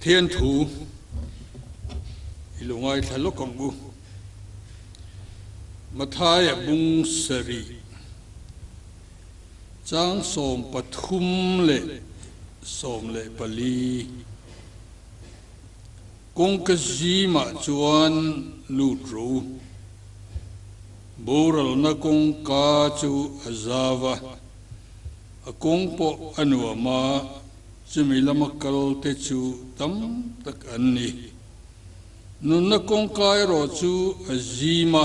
Pathian thu i lo ngaithla lawk ang u. Mathaia bung sarih chang 13 leh 14. Kawngka zimah chuan lut rawh u. Boralna kawngka chu a zau a, a kawng pawh a nuam a, chumi lama kal te chu tam tak an ni. Nunna kawngka erawh chu a zim a,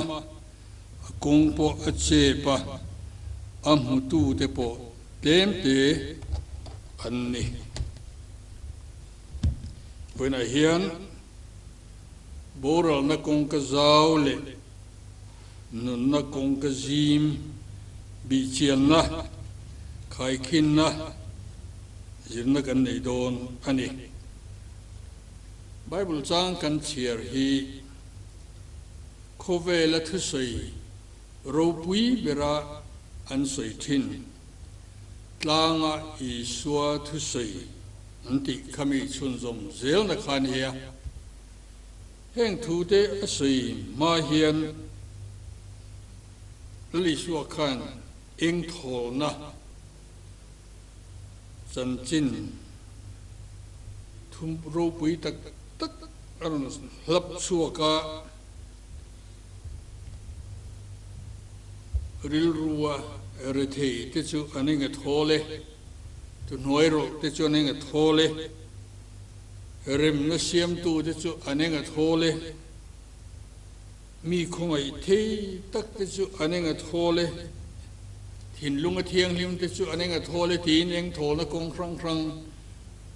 a kawng pawh a chep a, a hmutu te pawh tlem te an ni. Vawiinah hian boralna kawngka zau leh nunna kawngka zim bihchianna, khaikhinna zirna kan nei dawn a ni. Bible chang kan chhiar hi khawvela thusawi ropui bera an sawi thin. Tlanga Isua thusawi an tih kha mi chhunzawm zelna kha a ni a. Heng thute a sawi hma hian Lal Isua khan eng thawlna chanchin thu ropui tak tak a rawn hlap chhuak a, Rilrua rethei te chu an eng a thawl e, tuhnuai rawlh te chu an eng a thawl e, remna siamtu te chu an eng a thawl e, mi khawngaih thei tak te chu an eng a thawl e, thinlung a thianghlim te chu an eng a thawl e tiin eng thawlna kawng hrang hrang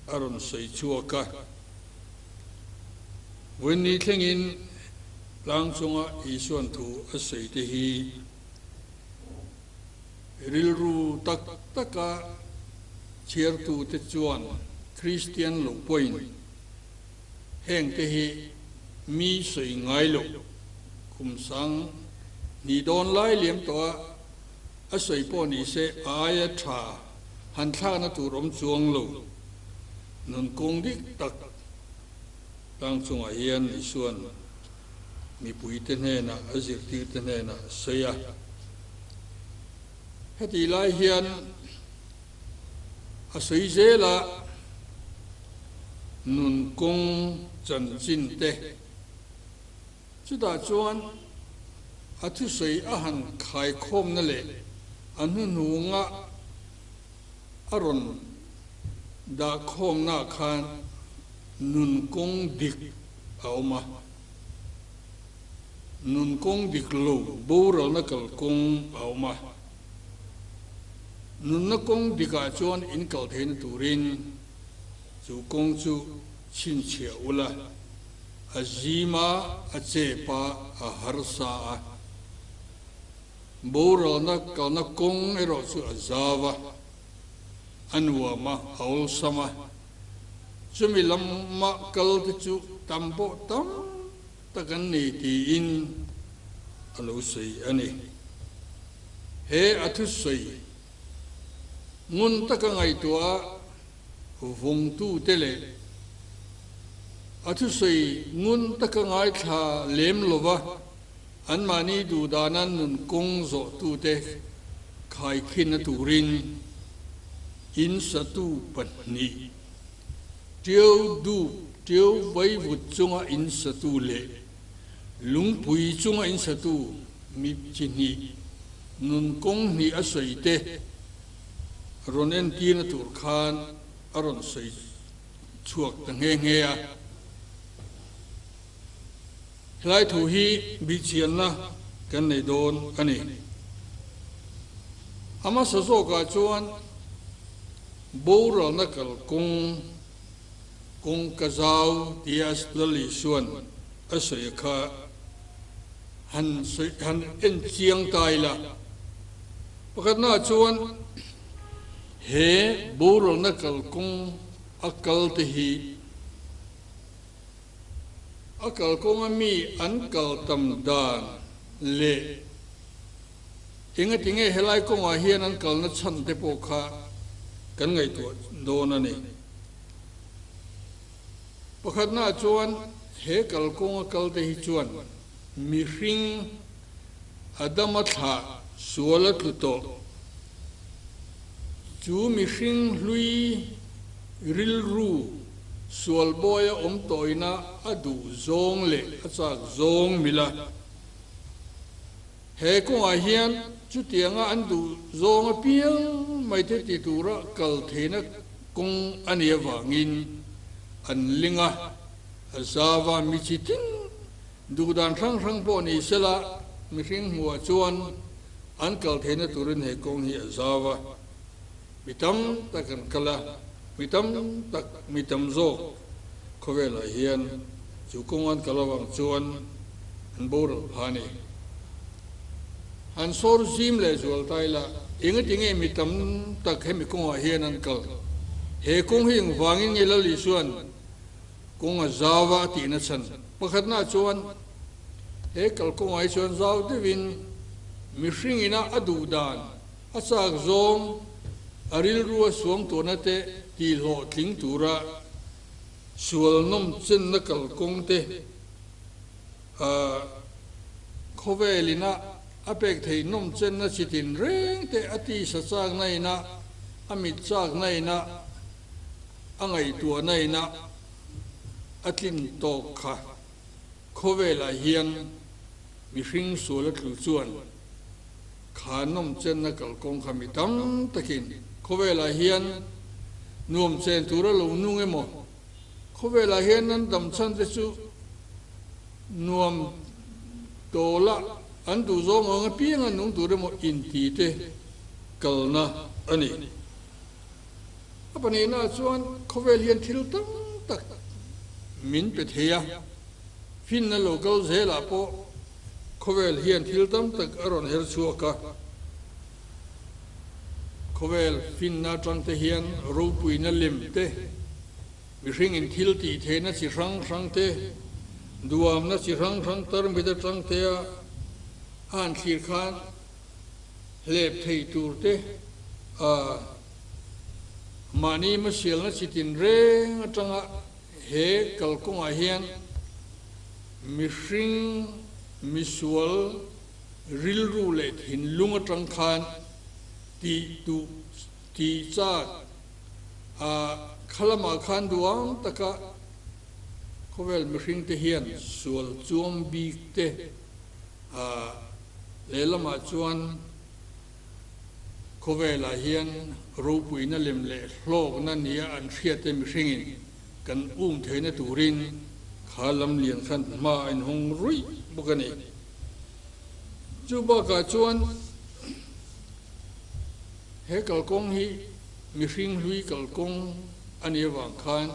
a rawn sawi chhuak a. Vawiinni thlengin tlang chunga Isuan thu a sawi te hi rilru tak taka chhiartute chuan Kristian lo pawhin heng te hi mi sawi ngai loh kum sang hnih dawn lai liam tawh a a sawi pawh ni se a aia tha han thlakna tur awm chuang lo. Nun kawng dik tak tlang chungah hian Isua'n mipuite hnenah, a zirtirte hnenah a sawi a. Hetih lai hian a sawi zel a, nun kawng chanchin te, chutah chuan a thusawi a han khaikhawmna leh a hnuhnunga a rawn dah khawmnaah khan nun kawng dik a awm a, nun kawng dik lo boralna kalkawng a awm a. Nunna kawng dikah chuan in kal theihna turin chu kawng chu chhinchhiah ula, a zim a, a chep a, a harsa a. Boralna kalna kawng erawh chu a zau a, a nuam a, a awlsam a. Chumi lama kal te chu tam pawh tam tak an ni tiin a lo sawi a ni. He a thusawi ngun taka ngaihtuah a vawngtute leh a thusawi ngun taka ngaithla lem lova, Anmahni duhdana nun kawng zawhtute khaikhinna turin in satu pahnih, Ṭiau dup, ṭiau vaivut chunga in satu leh lungpui chunga in satu mi chi hnih nun kawng hnih a sawi te rawn entirna tur khan a rawn sawi chhuak ta nghe nghe a. Helai thu hi bihchianna kan nei dawn a ni. A hmasa zawkah chuan boralna kalkawng kawngka zau tia Lal Isua'n a sawi kha han sawi han en chiang ta ila. Pakhatnaah chuan he boralna kalkawng a kal te hi A kalkawnga mi an kal tam dan leh engati nge helai kawngah hian an kalna chhan te pawh kha kan ngaihtuah dawn a ni. Pakhatnaah chuan he kalkawnga kalte hi chuan mihring Adama thlah sual a tlu tawh. Chu mihring hlui rilru sual bawia awm tawhina a duh zawng leh a chak zawng mila. He kawngah hian chutianga an duh zawng apiang mai te ti tura kal theihna kawng a nih avangin an ling a, a zava mi chi tin duh dan hrang hrang pawh ni sela mihring hmuhah chuan an kal theihna turin he kawng hi a zau a, mi tam tak an kal a, mi tam tak mi tam zawk khawvelah hian chu kawng an kal avang chuan an boral pha a ni. Han sawr zim leh zual ta ila, engati nge mi tam tak hemi kawngah hian an kal? He kawng hi engvangin nge Lal Isua'n kawng a zau a a tihna chhan? Pakhatnaah chuan he kalkawngah hi chuan zau deuhin mihring ina a duh dan, A chak zawng a rilru a suang tuahna te ti hlawhtling tura sual nawm chenna kalkawng te a khawvel ina a pek theih nawm chenna chi tin reng te a tisa chakna ina a mit chakna ina a ngaihtuahna ina a tlin tawk kha khawvelah hian mihring sual a tlu chuan Kha nawm chenna kalkawng kha mi tam takin khawvelah hian nuam chen tura lo nung emaw, khawvelah hian an dam chhan te chu nuam tawla an duh zawng ang apiang an nung tur emaw inti te kalna a ni. A pahnihnaah chuan khawvel hian thil tam tak min pe thei a, finna lo kal zelah pawh Khawvel hian thil tam tak a rawn her chhuak a, khawvel finna atang te hian ropuina lem te, mihringin thil tih theihna chi hrang hrang te, duamna chi hrang hrang tarmit atang te a han thlir khan hlep thei tur te a mahni hmasialna chi tinreng atanga he kalkawngah hian Mihring misual rilru leh thinlung atang khan tih duh tih chak a khalamah khan duang taka khawvel mihring te hian sual chuang bik te a lehlamah chuan khawvelah hian ropuina lem leh hlawkna nia an hriat te mihringin Kan um theihna turin kha lam lian khan hma a inhawng ruih bawk a ni. Chu bakah chuan he kalkawng hi mihring hlui kalkawng a nih avang khan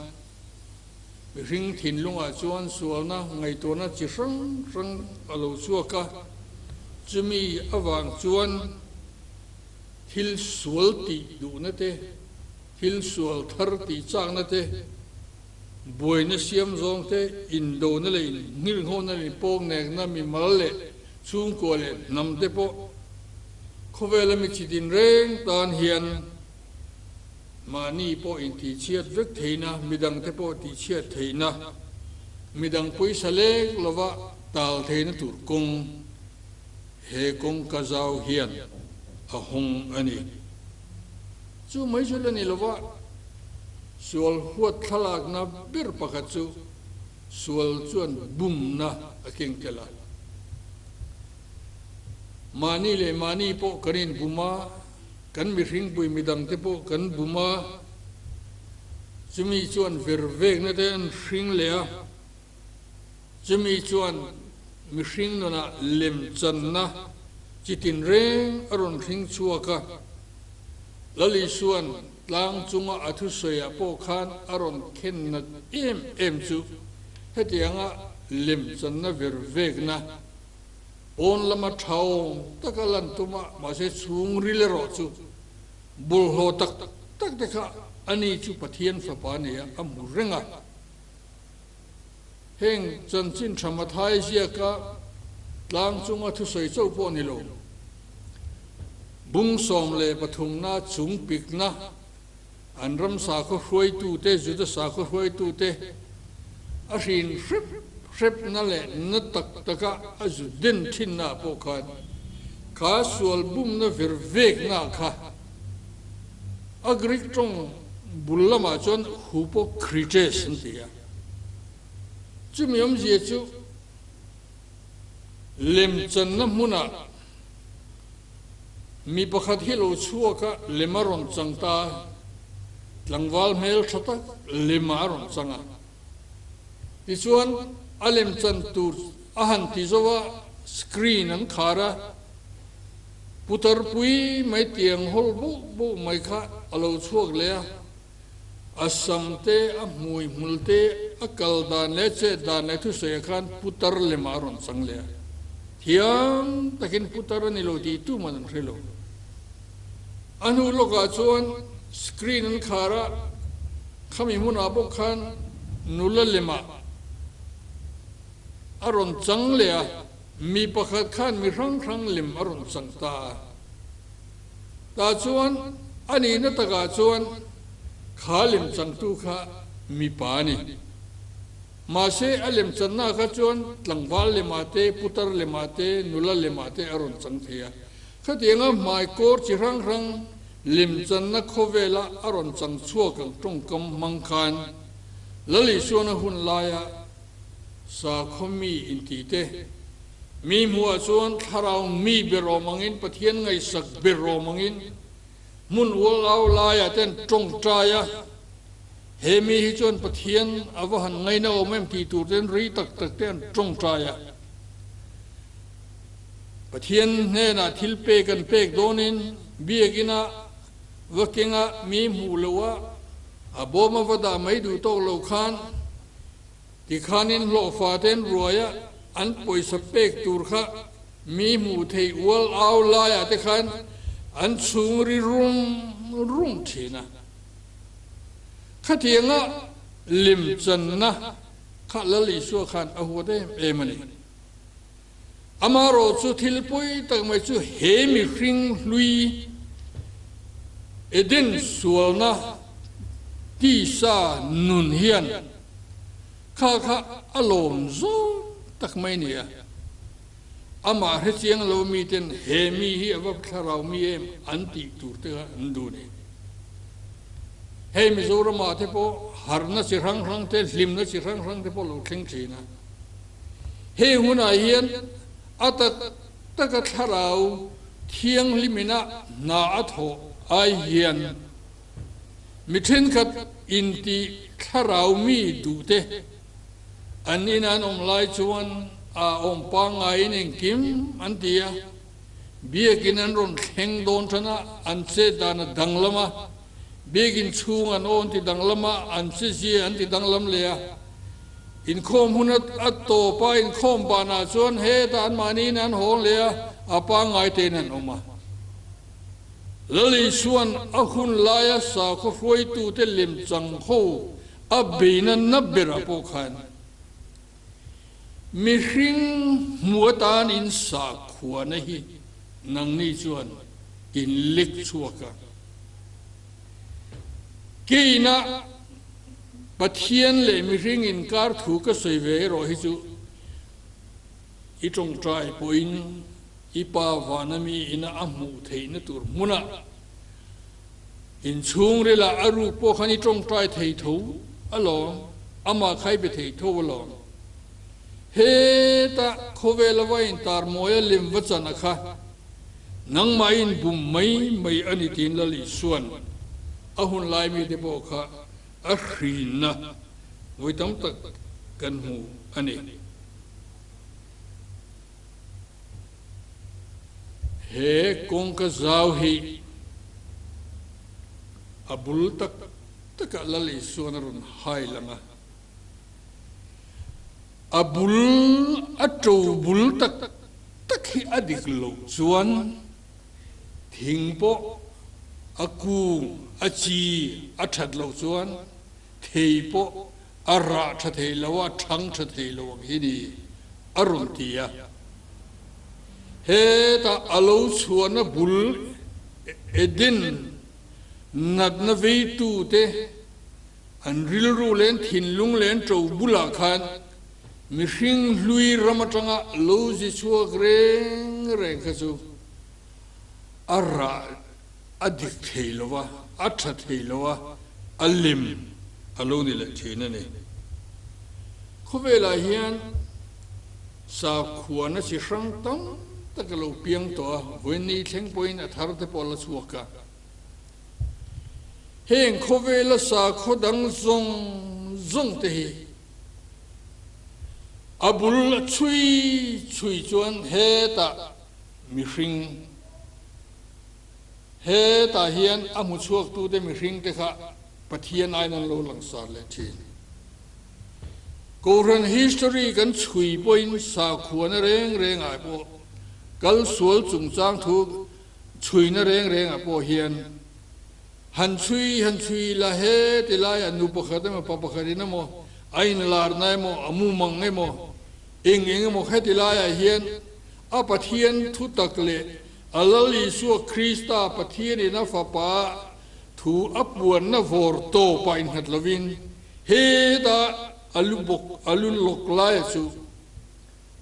mihring thinlungah chuan sualna ngaihtuahna chi hrang hrang a lo chhuak a, chumi avang chuan thil sual tih duhna te, Thil sual thar tih chakna te, buaina siam zawng te, indona leh inhngirnghawna leh inpawknekna mimal leh chhungkua leh hnam te pawh khawvela mi chi tinreng tan hian mahni pawh intihchhiat vek theihna, midangte pawh tihchhiat theihna, midang pawisa lek lova tal theihna tur kawng he kawngka zau hian a hawng a ni. Chu mai chu la ni lova, sual huat thlalakna ber pakhat chu sual chuan bumna a keng tel a. Mahni leh mahni pawh kan inbum a, kan mihringpui midangte pawh kan bum a, chumi chuan ver vekna te an hring leh a, chumi chuan mihring nunah lemchanna chi tinreng a rawn hring chhuak a. Lal Isua'n tlang chunga a thusawiah pawh khan a rawn khen nat em em chu hetianga lemchanna ver vekna pawn lama thaawm taka lan tum a, mahse chhungril erawh chu bawlhhlawh tak tak te kha ani chu Pathian fapa nia a hmu reng a. Heng chanchin tha Mathai ziaka tlang chunga thusawi chauh pawh ni lo. Bung 13na chung pikna an ram sakhaw hruaitute, Juda sakhaw hruaitute, A hrin hrep hrep na leh na tak taka a zu den thin na pawh khan kha sual bumna vir vek na kha a Greek tawng bul lamah chuan hupokrites an ti a. Chumi awmzia chu lemchanna hmunah Mi pakhat hi lo chhuak a, lem a rawn chang ta a, tlangval hmel tha tak lem ah a rawn chang a. Tichuan, a lem chan tur a han ti zo a, screen an khar a, putar pui mai tiang hawl boh boh mai kha a lo chhuak leh a, a sam te, a hmui hmul te, a kal dan leh a chet dan leh thusawi ah khan putar lem ah a rawn chang leh a. Thiam takin putar a ni lo tih tuman an hre lo. A hnu lawkah chuan screen an khar a, khami hmunah bawk khan nula lemah a rawn chang leh a, mi pakhat khan mi hrang hrang lem a rawn chang ta a. Tah chuan a nihna takah chuan kha lem changtu kha mipa a ni. Mahse, a lemchanna kha chuan tlangval lemah te, putar lemah te, nula lemah te a rawn chang thei a. Khatianga hmai kawr chi hrang hrang lemchanna khawvela a rawn chang chhuak ang tawngkam hmang khan Lal Isuana hun laia sakhaw mi intih te, mi hmuhah chuan thlarau mi ber awm angin, Pathian ngaihsak ber awm angin hmun ual au laiah ten tawngtai a. He mi hi chuan Pathian a va han ngaina awm em tih tur ten rei tak tak te an tawngtai a. Pathian hnenah thil pek an pek dawnin biakina va kenga mi hmuh loh a, a bawm a va dah mai duh tawk lo khan tikhanin hlawhfa ten ruai a an pawisa pek tur kha mi hmuh theih ual au laiah te khan an chhung ri rum rum thin a. Khatianga lemchanna kha Lal Isua khan a huat em em a ni. Amaherawh chu thil pawi tak mai chu he mihring hlui Eden sualna tisa nun hian kha kha a lawm zawng tak mai a ni a. Amah hrechiang lo miten he mi hi a va thlarau mi em an tih tur te kha an duh a ni. Hei Mizoramah te pawh harhna chi hrang hrang te, hlimna chi hrang hrang te pawh lo thleng thin a. Hei hunah hian a tak taka thlarau thianghlimina hna a thawh ai hian mi thenkhat intih thlarau mi duh te an ina an awm lai chuan a awm pangaiin engkim an ti a. Biakinn an rawn thleng dawn tan a, an chet dan a danglam a, biakinn chhung an aw an ti danglam a, an chezia an ti danglam leh a. Inkhawm hun a tawp a, inkhawm banah chuan hetah anmahniin an hawng leh a, a pangngai tein an awm a. Lal Isua'n a hun laia sakhaw hruaitute lemchang ho a beina na berah pawh khan, Mihring hmu atan in sakhuana hi nangni chuan in lek chhuak a. Keina Pathian leh mihring inkar thu ka sawi ve erawh hi chu i tawngtai pawhin i pa vana mi ina a hmuh theihna tur hmunah Inchhungrilah a ruk pawh khan i tawngtai thei tho alawm, amah kha i be thei tho alawm. Heta khawvel a va intar mawi a lem va chan a kha, nangmah i inbum mai mai a ni tiin Lal Isua'n a hun lai mite pawh kha a hrinna vawi tam tak kan hmu a ni. He kawngka zau hi a bul tak takah Lal Isuan a rawn hai lang a, a bul a to bul tak tak hi a dik loh chuan thing pawh a kung a chi a that loh chuan thei pawh a rah tha thei lo a, thang tha thei lo ang hi ni a rawn ti a. Hetah a lo chhuahna bul Eden natna veitute An rilru leh an thinlung leh an ṭo bulah khan mihring hlui ram aṭanga lo zi chhuak reng reng kha chu a rah a dik thei lo va, a ṭha thei lo a, a lem a lo ni leh ṭhin a ni. Khawvelah hian sakhuana chi hrang tam tak a lo piang tawh a, vawiin thleng pawhin a thar te pawh a la chhuak a. Heng khawvela sakhaw dang zawng zawng te hi a bul a chhui chhui chuan hetah mihring, hetah hian a hmu chhuaktute mihringte kha Pathian aiin an lo langsar leh thin. Kohhran history kan chhui pawhin sakhuana reng rengah pawh kal sual chungchang thu Chhuina reng rengah pawh hian han chhui han chhui la he ti laiah nu pakhat emaw pa pakhatin emaw a inlarna emaw a mumang emaw eng eng emaw heti laiah hian a Pathian thu tak leh a Lal Isua Krista Pathianin a Fapa thu a puanna vawr tawpah innghat lovin heta a lu bawk a lu lawk laia chu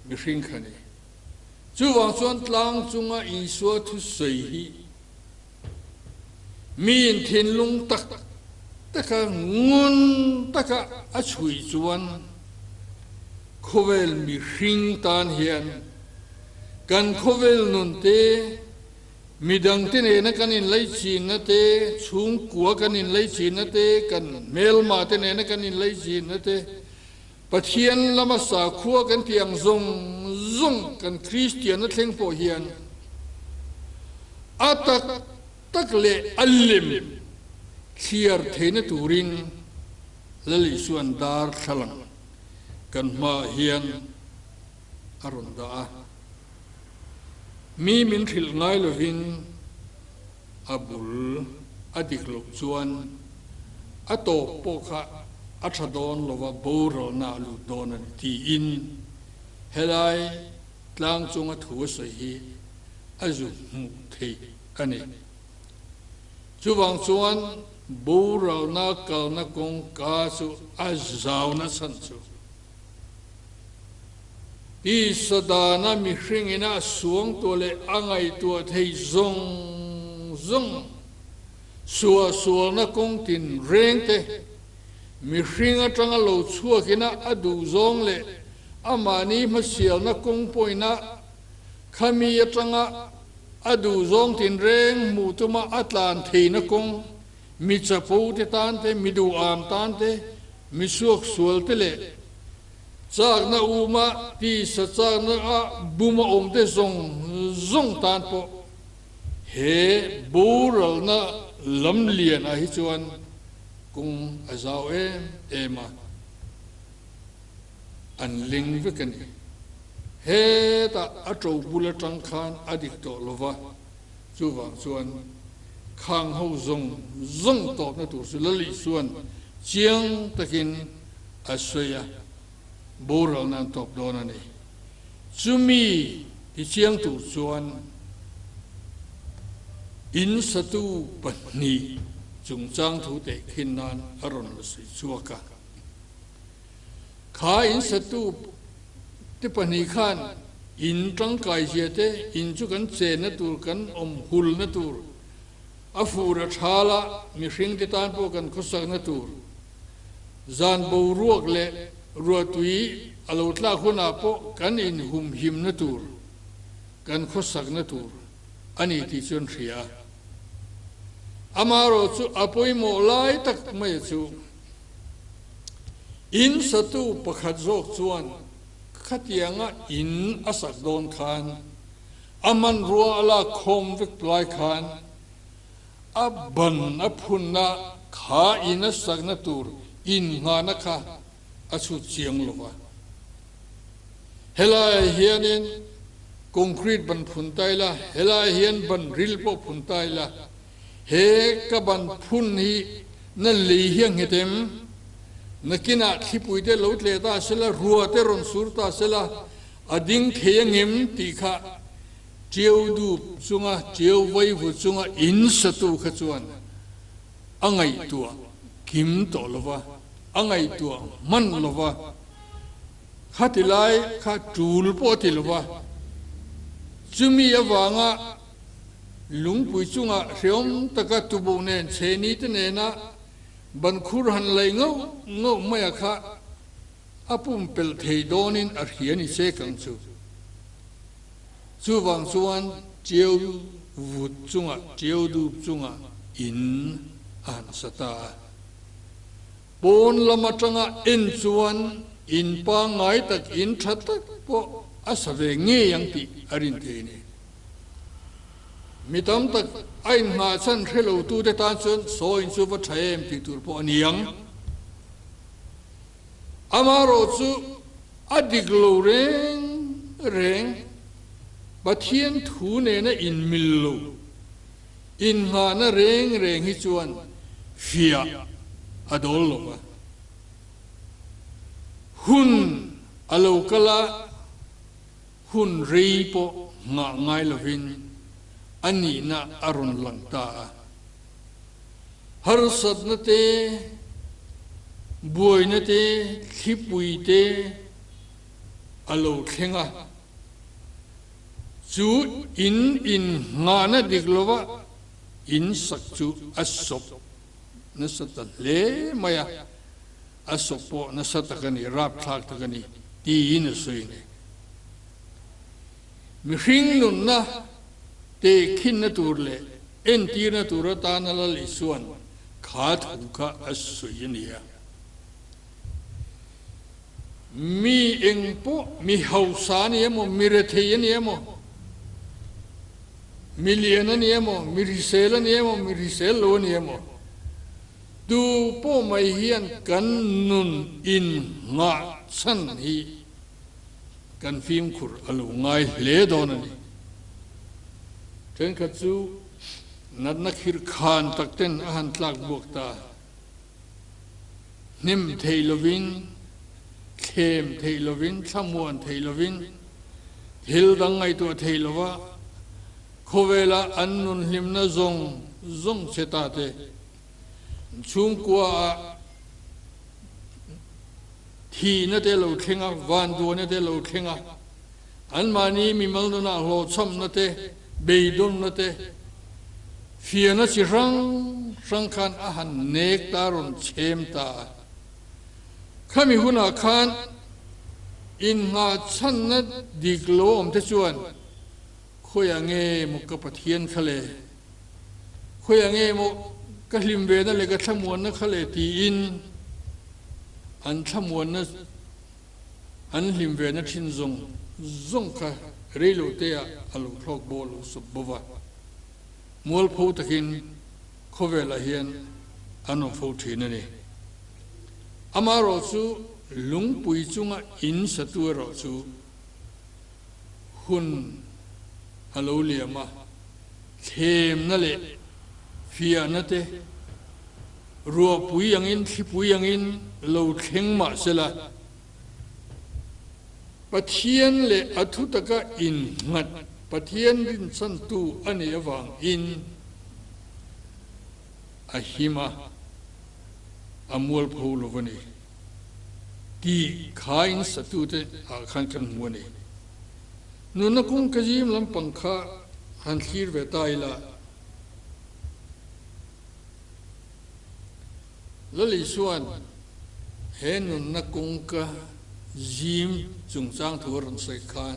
mihring kha ni. Chuvang chuan tlang chunga Isua thusawi hi miin thinlung tak taka ngun taka a chhui chuan khawvel mihring tan hian kan khawvel nun te, midangte nena kan inlaichinna te, chhungkua kan inlaichinna te, kan hmelma te nena kan inlaichinna te, Pathian lama sakhua kan tih ang zawng zawng kan Kristianna thleng pawh hian a tak tak leh a lem thliar theihna turin Lal Isua'n darthlalang kan hmaah hian a rawn dah a. Mi min hrilh ngai lovin a bul a dik loh chuan a tawp pawh kha a tha dawn lova boralna a lut dawn a ni tiin helai tlang chunga thu a sawi hi a zu hmuh theih a ni. Chuvang chuan boralna kalna kawngka chu a zauna chhan chu Tisa dana mihringin a suangtuah leh a ngaihtuah thei zawng zawng, suahsualna kawng tin reng te, mihring atanga lo chhuakin a duh zawng leh a mahni hmasialna kawng pawhin a khami atanga a duh zawng tin reng hmuh tuma a tlan theihna kawng, mi chapo te tan te, mi duham tan te, mi suaksual te leh Chakna uma tisa chakna a bum a awm te zawng zawng tan pawh he boralna lam lian ah hi chuan kawng a zau em em a, an ling vek a ni. Hetah a to bul atang khan a dik tawh lova, chuvang chuan khang ho zawng zawng tawpna tur chu Lal Isua'n chiang takin a sawi a, boral nan tawp dawn a ni. Chumi tichiang tur chuan in satu pahnih chungchang thu tehkhin nan a rawn la sawi chhuak a. Kha in satu te pahnih khan in tangkai zia te, in chu kan chenna tur, kan awm hulna tur, a fur a thal a, mihring te tan pawh kan khawsakna tur, Zan boruak leh ruahtui a lo tlak hunah pawh kan inhumhimna tur, kan khawsakna tur a ni tih chu an hria. Amaherawh chu a pawimawh lai tak mai chu in satu pakhat zawk chuan khatianga in a sak dawn khan a hmanrua a lak khawm vek lai khan A ban a phunna kha in a sakna tur innghahna kha a chhut chiang lo va. Helaiah hianin concrete ban phun ta ila, helaiah hian ban ril pawh phun ta ila, he ka ban phun hi na lei hi a nghet em? Nakinah thlipui te lo tleh ta sela, rua te rawn sur ta sela, a ding thei angem tih kha Ṭiau dup chunga ṭiau vaivu chunga in satu kha chuan a ngaihtuah kim tawh lo va, a ngaihtuah hman lo va, khati lai kha tul pawh a ti lo va. Chumi avanga lungpui chungah hreawm taka tuboh nen chheni te nena ban khur han lei ngauh ngauh maia kha a pumpelh thei dawnin a hria ni se kang chu. Chuvang chuan Tiau vut chungah, Tiau dup chungah in a han sa ta a. Pawn lam atanga en chuan in pangngai tak, in tha tak pawh a sa ve ngei ang tih a rin thei a ni. Mi tam tak a inngah chhan hre lo tute tan chuan saw in chu va tha em tih tur pawh a ni ang. Amaherawhchu a dik lo reng reng, Pathian thu nena inmil lo, innghahna reng reng hi chuan fiah a dawl lo va. Hun a lo kal a, hun rei pawh nghah ngai lovin a nihna a rawn lang ta a. Harsatna te, buaina te, thlipui te a lo thleng a. Chu in innghahna dik lova in sak chu a sawp nasa ta hle mai a, a sawp pawh nasa tak a ni, rapthlak tak a ni tiin a sawi a ni. Mihring nunna tehkhinna tur leh entirna tur atana Lal Isua'n kha thu kha a sawi a ni a. Mi eng pawh, mi hausa a ni emaw, mi rethei a ni emaw, mi lian a ni emaw, mi hrisel a ni emaw, mi hrisel lo a ni emaw, tu pawh mai hian kan nun innghah chhan hi Kan fimkhur a lo ngai hle dawn a ni. Thenkhat chu natna khir khan tak ten a han tlak buak ta. Hnim thei lovin, thlem thei lovin, thlamuan thei lovin, thil dang ngaihtuah thei lova khawvela an nun hlimna zawng zawng che ta te chhungkua ah Thihna te lo thleng a, vanduaina te lo thleng a, anmahni mimal nunah hlawhchhamna te, beidawnna te, fiahna chi hrang hrang khan a han nek ta, rawn chhem ta a. Khami hunah khan innghahchhanna dik lo awm te chuan khawiah nge maw ka Pathian kha le, Khawiah nge maw ka hlim vena leh ka thlamuanna kha le tiin an thlamuanna an hlim vena thin zawng zawng kha reiloteah a lo thlawk baw lo sawp baw va. Mualpho takin khawvelah hian an awm fo thin a ni. Amaherawhchu lungpui chunga in satu erawh chu hun a lo liam a. Thlemna leh fiahna te ruahpui angin thlipui angin lo thleng mah sela, Pathian leh a thutaka innghat Pathian rinchhantu a nih avangin a him a, a mualpho lo a ni tih kha in satute ah khan kan hmu a ni. Nunna kawng ka zim lampang kha han thlir ve ta ila. Lal Isua'n he nunna kawng ka zim chungchang thu a rawn sawi khan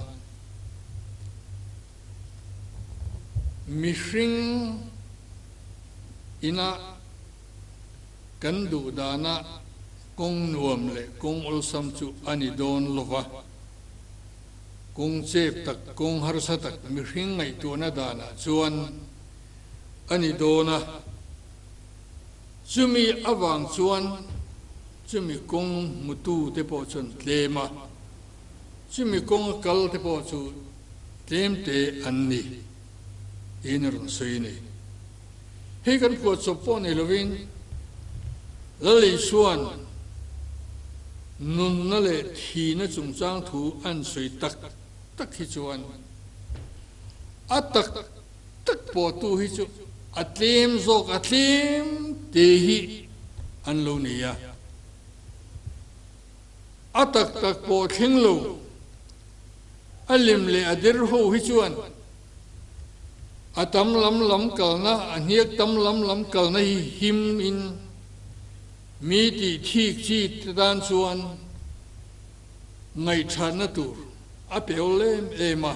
mihring ina kan duh dana kawng nuam leh kawng awlsam chu a ni dawn lova. Kawng chep tak, kawng harsa tak mihring ngaihtuahna danah chuan a ni dawn a, chumi avang chuan chumi kawng hmutu te pawh chuan tlem a, chumi kawnga kal te pawh chu tlem te an ni tiin a rawn sawi a ni. Hei kan phuahchawp pawh ni lovin Lal Isua'n nunna leh thihna chungchang thu an sawi tak tak hi chuan a tak tak pawhtu hi chu a tlem zawk a tlem te hi. an lo ni a. A tak tak pawh thleng lo, a lem leh a der ho hi chuan a tam lam lam kalna, a hniak tam lam lam kalna hi him in mi tih thik chi te tan chuan ngaihthatna tur a pe awl em em a.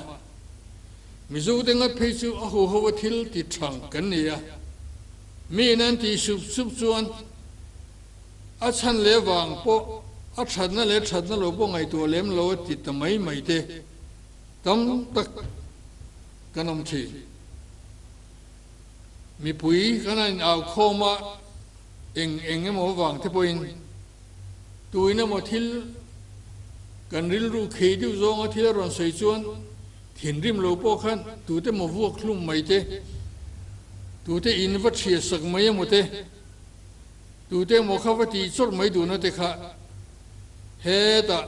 Mizo te ngat phei chu a huho a thil ti thang kan ni a, mi in an tih sup sup chuan a chhan leh vang pawh a thatna leh thatna lo pawh ngaihtuah lem lo a ti ta mai mai te tam tak kan awm thin. Mipui kan han in au khawm a, eng eng emaw vang te pawhin tuin emaw thil kan rilru khei deuh zawnga thil a rawn sawi chuan thinrim lo pawh khan tute maw vuak hlum mai te, tute in va thiat sak mai emaw te, tute emaw kha va tih chawrh mai duhna te kha hetah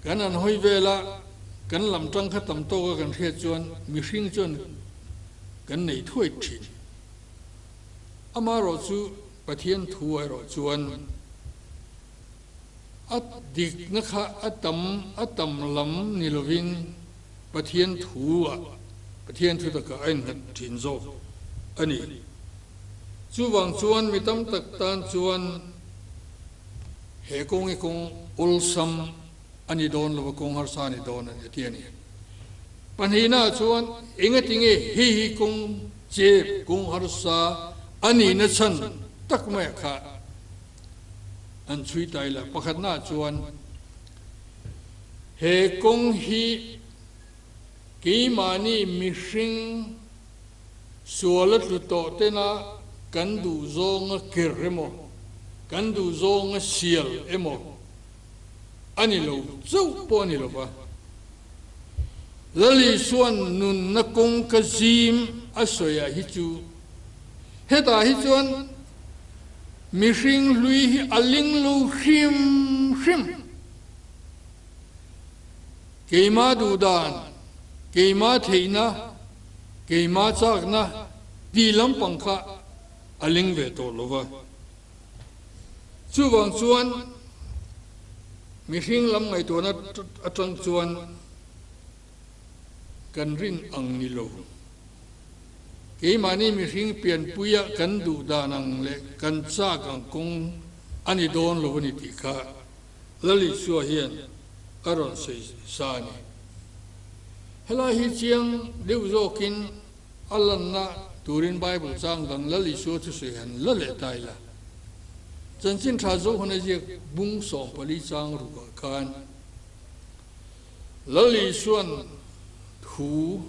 kan han hawi vel a, kan lam tang kha tam tawka kan hriat chuan mihring chuan kan nei thuai thin. Amaherawhchu Pathian thu erawh chuan a dikna kha a tam a tam lam ni lovin Pathian thu ah Pathian thu takah a innghat thin zawk a ni. Chuvang chuan mi tam tak tan chuan he kawng hi kawng awlsam a ni dawn lo va, kawng harsa a ni dawn a ni a ti a ni. Pahnihnaah chuan engatinge hei hi kawng chep, kawng harsa a nihna chhan tak maiah kha an chhui ta ila. Pakhatnaah chuan he kawng hi keimahni mihring suala tlu tawh tena kan duh zawnga ker emaw, kan duh zawnga sial emaw a ni lo chauh pawh a ni lo va. Lal Isua'n nunna kawngka zim a sawiah hi chu hetah hi chuan mihring hlui hi a ling lo hrim hrim. Keimah duhdan, keimah theihna, keimah chakna tih lampang kha a ling ve tawh lo va. Chuvang chuan mihring lam ngaihtuahna atang chuan kan rin ang ni lo. Keimahni mihring pianpuia kan duh dan ang leh kan chak ang kawng a ni dawn lo a ni tih kha Lal Isua hian a rawn sawi sa a ni. Helai hi chiang deuh zawkin A lanna turin Bible chang dang Lal Isua thusawi han la leh ta ila. Chanchin tha Zohana ziak bung 14 chang rukah khan Lal Isua'n thu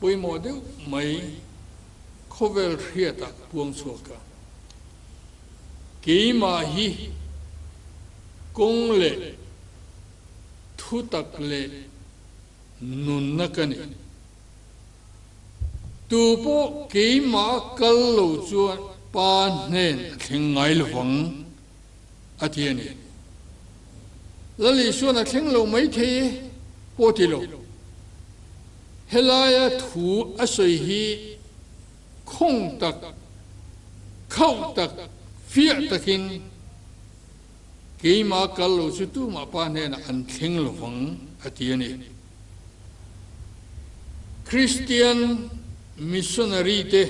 pawimawh deuh mai khawvel hriatah puang chhuak a, Keimah hi kawng leh thutak leh nunna ka ni. Tu pawh keimah kal lo chuan Pa hnen a thleng ngai lovang, a ti a ni. Lal Isuan a thleng lo mai thei e pawh ti lo. Helaia thu a sawi hi khawng tak, khauh tak, fiah takin keimah kal lo chu tumah Pa hnenah an thleng lovang, a ti a ni. Kristian missionary te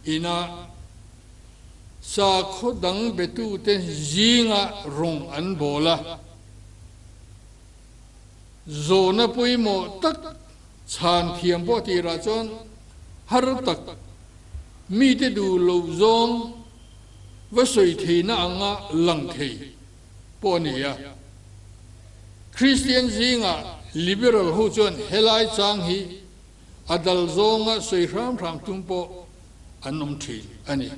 ina sakhaw dang betute zinga rawng an bawl a, zawhna pawimawh tak chhan thiam pawh tirah chuan har tak mite duh loh zawng va sawi theihna anga lang thei pawh a ni a. Kristian zingah liberal ho chuan helai chang hi a dal zawnga sawi hram hram tum pawh an awm thin a ni.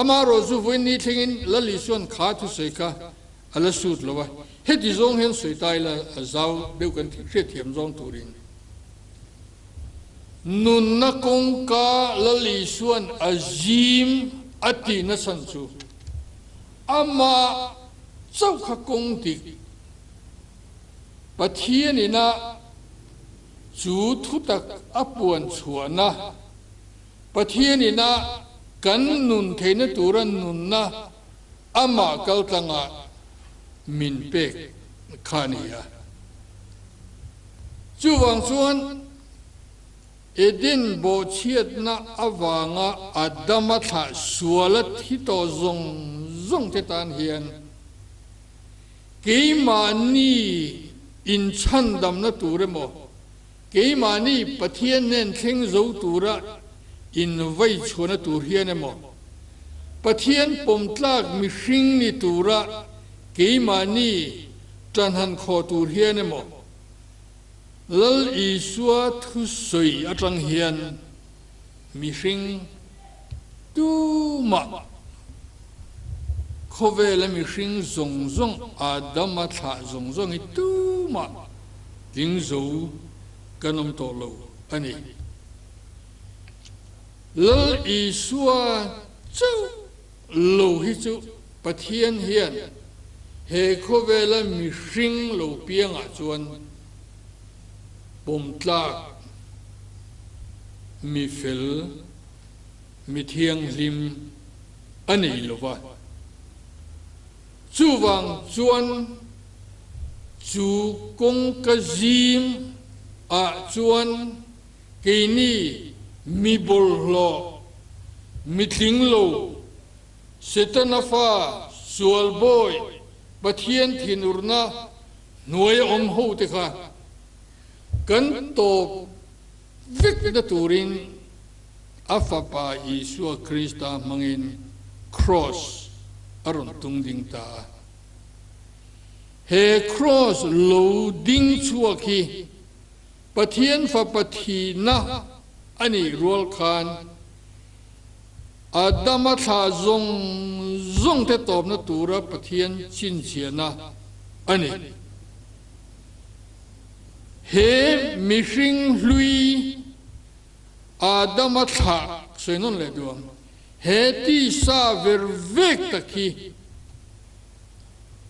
Amaherawh chu vawiin ni thlengin Lal Isua'n kha thusawi kha a la sut lo a, heti zawng hian sawi ta ila a zau deuh kan hriatthiam zawng turin. Nunna kawngka Lal Isua'n a zim a tihna chhan chu Amah chauh kha kawng dik Pathian ina chu thutak a puan chhuahna, Pathian ina. Kan nun theihna tura nunna amah kaltlanga min pek kha a ni a. Chuvang chuan Eden bawhchhiatna avanga Adama thlah suala thi tawh zawng zawng te tan hian keimahni inchhandamna tur emaw, Keimahni Pathian hnen thleng zo tura invei chhuahna tur hian emaw, Pathian pawmtlak mihring ni tura keimahni ṭanhan khawh tur hian emaw, Lal Isua thusawi aṭang hian mihring tumah khawvela mihring zawng zawng Adama thlah zawng zawng hi tumah Tling zo kan awm tawh lo a ni. Lal Isua chauh lo hi chu Pathian hian he khawvela mihring lo piangah chuan pawm tlak, mi fel, mi thianghlim a nei lo va. Chuvang chuan chu kawngka zim ah chuan keini mi bawlhhlawh, mi tling lo, Setana fa, sual bawi, Pathian thinurna hnuai a awm ho te kha kan tawp vekna turin a Fapa Isua Krista hmangin Kraws a rawn tung ding ta a. He Kraws lo ding chhuak hi Pathian Fapa thihna a nih rual khan Adama thlah zawng zawng te tawpna tura Pathian chhinchhiahna a ni. He mihring hlui Adama thlah sawi nawn leh duh ang. He tisa ver vek tak hi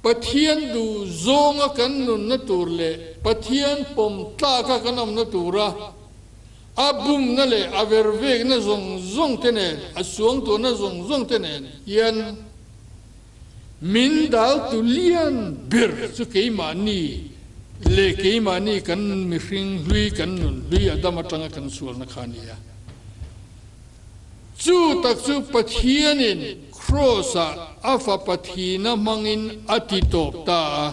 Pathian duh zawnga kan nunna tur leh Pathian pawm tlaka kan awmna tura a bumna leh a ver vekna zawng zawng te nen, a suangtuahna zawng zawng te nen hian Min daltu lian ber chu keimahni leh keimahni kan mihring hlui, kan nun hlui a dam atanga kan sualna kha a ni a. Chu tak chu Pathianin Kraws-ah a Fapa thihna hmangin a ti tawp ta a.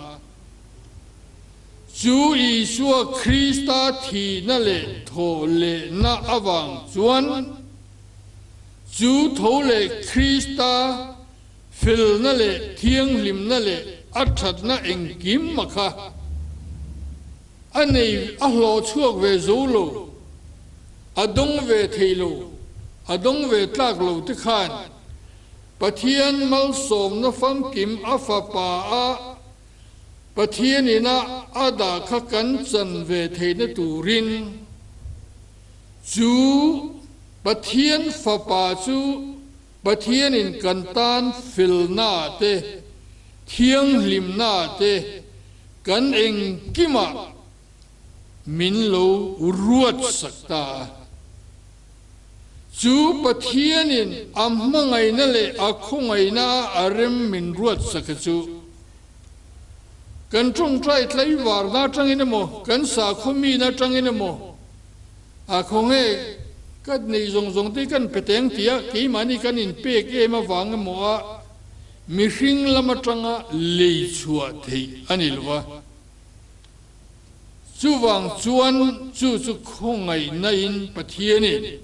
Chu Isua Krista thihna leh thawh lehna avang chuan chu tho leh Krista Felna leh thianghlimna leh a thatna engkim a kha a nei, a hlawh chhuak ve zo lo, a dawng ve thei lo, a dawng ve tlak lo te khan Pathian malsawmna famkim a fapa a Pathian ina a dah kha kan chan ve theihna turin chu Pathian fapa chu Pathianin kan tan felnaah te, thianghlimnaah te, kan engkimah min lo ruat sak ta a. Chu Pathianin a hmangaihna leh a khawngaihna a rem min ruat sak hi chu kan tawngtai tlaivarna atangin emaw, kan sakhaw mina atangin emaw, A khawnge ka neih zawng zawng te kan pe teng tia keimahni kan inpek em avang emaw a mihring lam atanga lei chhuah theih a ni lo va. Chuvang chuan chu chu khawngaihna in Pathianin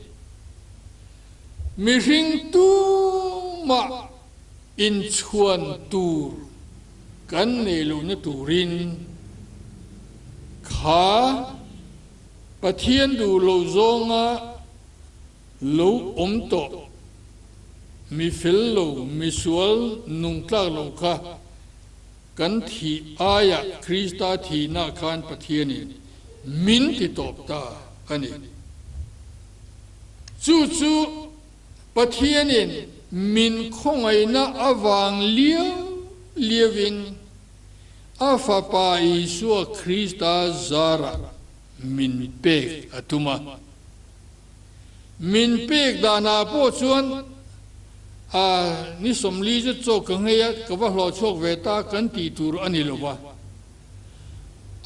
mihring tumah inchhuan tur kan nei lohna turin kha Pathian duh lo zawnga lo awm tawh, mi fel lo, mi sual nung tlak lo kha kan thih aiah Krista thihna khan Pathianin min ti tawp ta a ni. Chu chu Pathianin min khawngaihna avang liau liauin A Fapa Isua Krista zarah min pek a tum a. Min pek danah pawh chuan A, ni 40 zet chaw ka nghei a, ka va hlawh chhuak ve ta kan tih tur a ni lo va.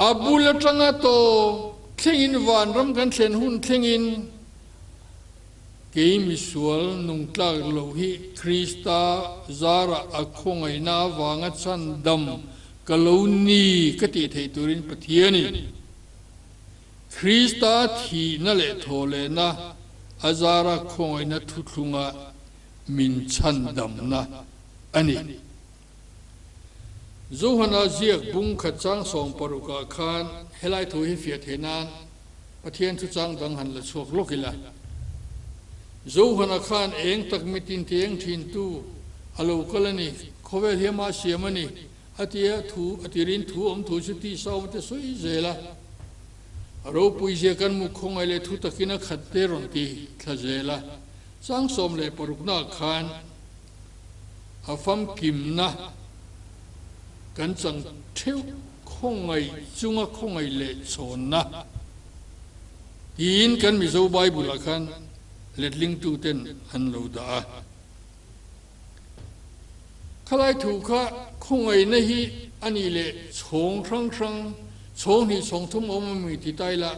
A bul atanga tawp thlengin vanram kan thlen hun thlengin kei misual nungtlak lo hi Krista zarah a khawngaihna avanga chhandam ka lo ni ka tih theih turin Pathianin Krista thihna leh thawhlehna a zara khawngaihna thuthlunga min chhandamna a ni. Johana ziak bung khat chang 16 ah khan helai thu hi fiah theih nan Pathian thuchang dang han la chhuak lawk ila. Johana khan eng tak mitin ti eng thin tu a lo kal a ni, khawvel hi amah siam a ni a tia thu a tirin thu awm thu chu tisa awm te sawi zel a. A ropui zia kan mu khawngaih leh thu takin a khat te rawn ti thla zel a. Chang 16 naah khan. A famkimna kan chang theuh khawngaih chunga khawngaih leh chhawnna tiin kan Mizo Bible ah khan letlingtuten an lo dah a. Khalai thu kha khawngaihna hi a nih leh chhawng hrang hrang, chhawng hnih chhawng thum awm a mi ti ta ila,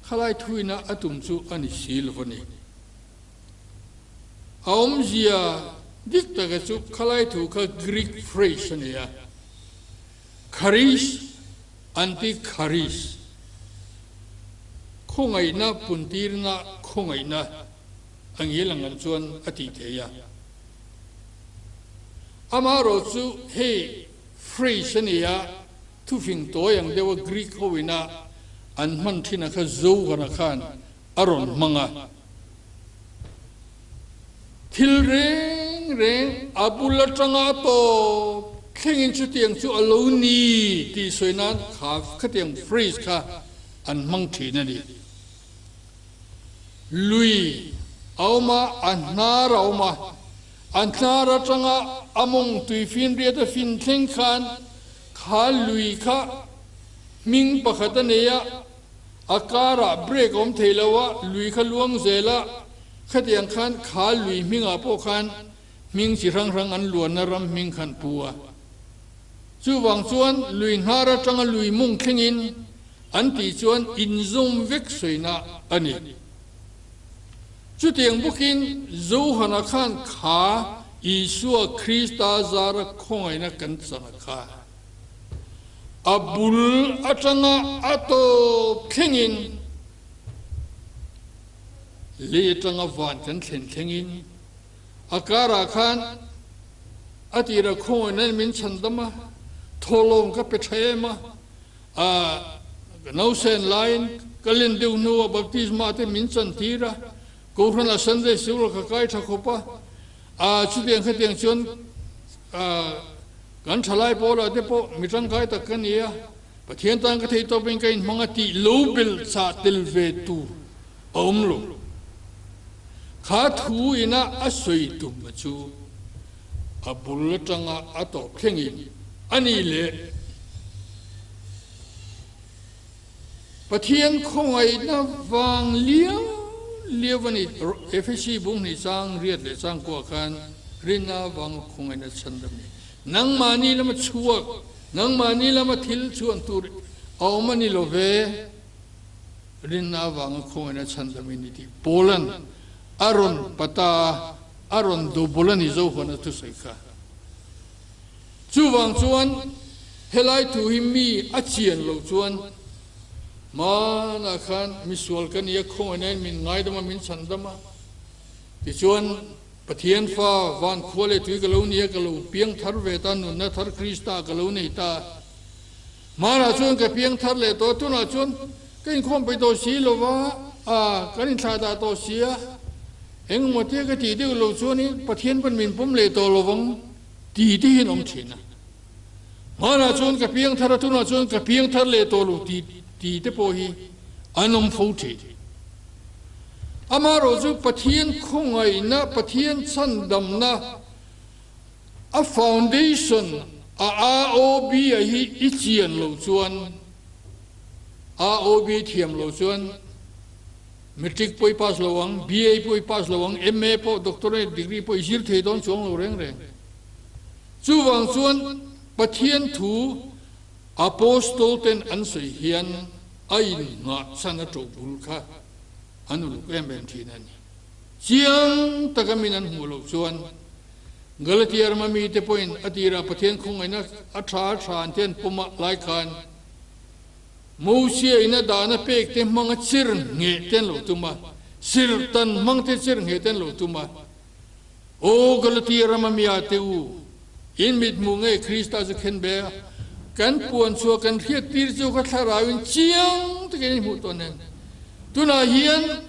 khalai thuina a tum chu a ni si lo a ni. A awmzia dik taka chu khalai thu kha Greek phrase a ni a, charis an ti charis, khawngaihna puntirna khawngaihna a ngil ang an chuan a tih thei a. Amaherawh chu hei phrase a ni a, thufing tawi ang deuha Greek hoina an hman thin a kha Zohana khan a rawn hmang a. Thil reng reng a bul atanga tawp thlengin chutiang chu a lo ni tih sawi nan kha khatiang phrase kha an hmang thin a ni. Lui a awm a, a hnar a awm a, a hnar atanga a mawng tui finriat a fin thleng khan kha lui kha hming pakhat a nei a, A karah break awm thei lo a, lui kha luang zel a, khatiang khan kha lui hmingah pawh khan hming chi hrang hrang an luanna ram hming khan pu a. Chuvang chuan lui hnar atanga lui mung thlengin an tih chuan inzawm vek sawina a ni. Chutiang bawkin Johana khan kha Isua Krista zara khawngaihna kan chang a kha. A bul atanga a tawp thlengin, lei atanga van kan thlen thlengin, a karah khan a tira khawngaihna in min chhandam a, thawhlawm ka pe tha em a, a ka nausen laiin ka len deuh hnuah baptisma te min chantir a, Kohhranah Sunday School ka kai tha khawp a, a chutiang khatiang chuan kan thalai pawlah te pawh mi tangkai tak ka ni a, Pathian tan ka thei tawpin ka inhmang a tih lo belh chah tel ve tur a awm lo. Kha thu ina a sawi tum chu a bul atanga a tawp thlengin a ni leh. Pathian khawngaihna vang liau liau a ni. Efesi bung hnih chang riat leh chang kuah khan rinna vanga khawngaihna chhandam ni. Nangmahni lama chhuak, nangmahni lama thil chhuan tur a awm a ni lo ve. Rinna vanga khawngaihna chhandam i ni tih Paula'n a rawn pata a, a rawn dobul a ni Zohuana thusawi kha. Chuvang chuan helai thu hi mi a chian loh chuan hmanah khan misual ka nia khawngaihnain min ngaidam a, min chhandam a. Tichuan Pathian fa van khua leh tui ka lo nia, ka lo piang thar ve ta, nunna thar Krista ka lo nei ta. Hmanah chuan ka piang thar leh tawh a, tunah chuan ka inkhawm peih tawh si lo va, a kan inthlahdah tawh si a, engemaw tia ka tih deuh loh chuanin Pathian pawn min pawm leh tawh lo vang. Ti te hian awm thin a. Hmanah chuan ka piang thar a, tunah chuan ka piang thar leh tawh lo ti ti te pawh hi an awm fo thin. Amaherawh chu Pathian khawngaihna, Pathian chhandamna, a foundation a AOB a hi i chian loh chuan, AOB thiam loh chuan. Matric pawh i pass lo ang, BA pawh i pass lo ang, MA pawh, Doctorate degree pawh i zir thei dawn chuang lo reng reng. Chuvang chuan Pathian thu Apostol ten an sawi hian a innghah chhan a ṭo bul kha an uluk em em ṭhin a ni. Chiang taka min an hmuh loh chuan Galatia rama mite pawhin a tirah Pathian khawngaihna a ṭha a ṭha an ti an pawm a lai khan Mosia in a dahna pek te hmanga chir ngheh te an lo tum a, sirtan hmang te chir ngheh te an lo tum a. Aw Galatia rama mia te u, in mithmuh ngei Krista chu khen ve a, kan puan chhuah kan hriat tir chu ka thlarau in chiang takin in hmuh tawh nen. Tunah hian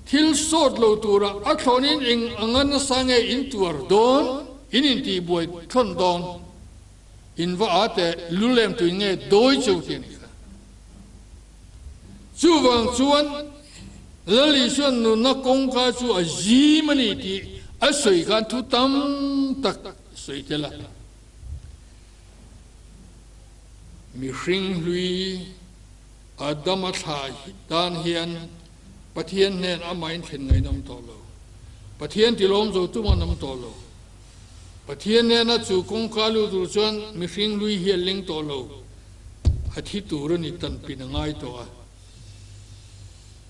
thil sawt lo tura a thlawn in eng anga nasa nge in tuar dawn, in intihbuai thlawn dawn. In va a teh lulem tuin nge dawi chu ti a ni kha. Chuvang chuan Lal Isuan nunna kawngka chu a zim a ni tih a sawi khan thu tam tak sawi tel a. Mihring hlui Adama thlah tan hian Pathian hnen amah in thlen ngaih an awm tawh lo. Pathian tilawm zo tum an awm tawh lo. Pathian nena chu kawngka lut tur chuan mihring lui hi a leng tawh lo, a thi tur a ni tanpin a ngai tawh a.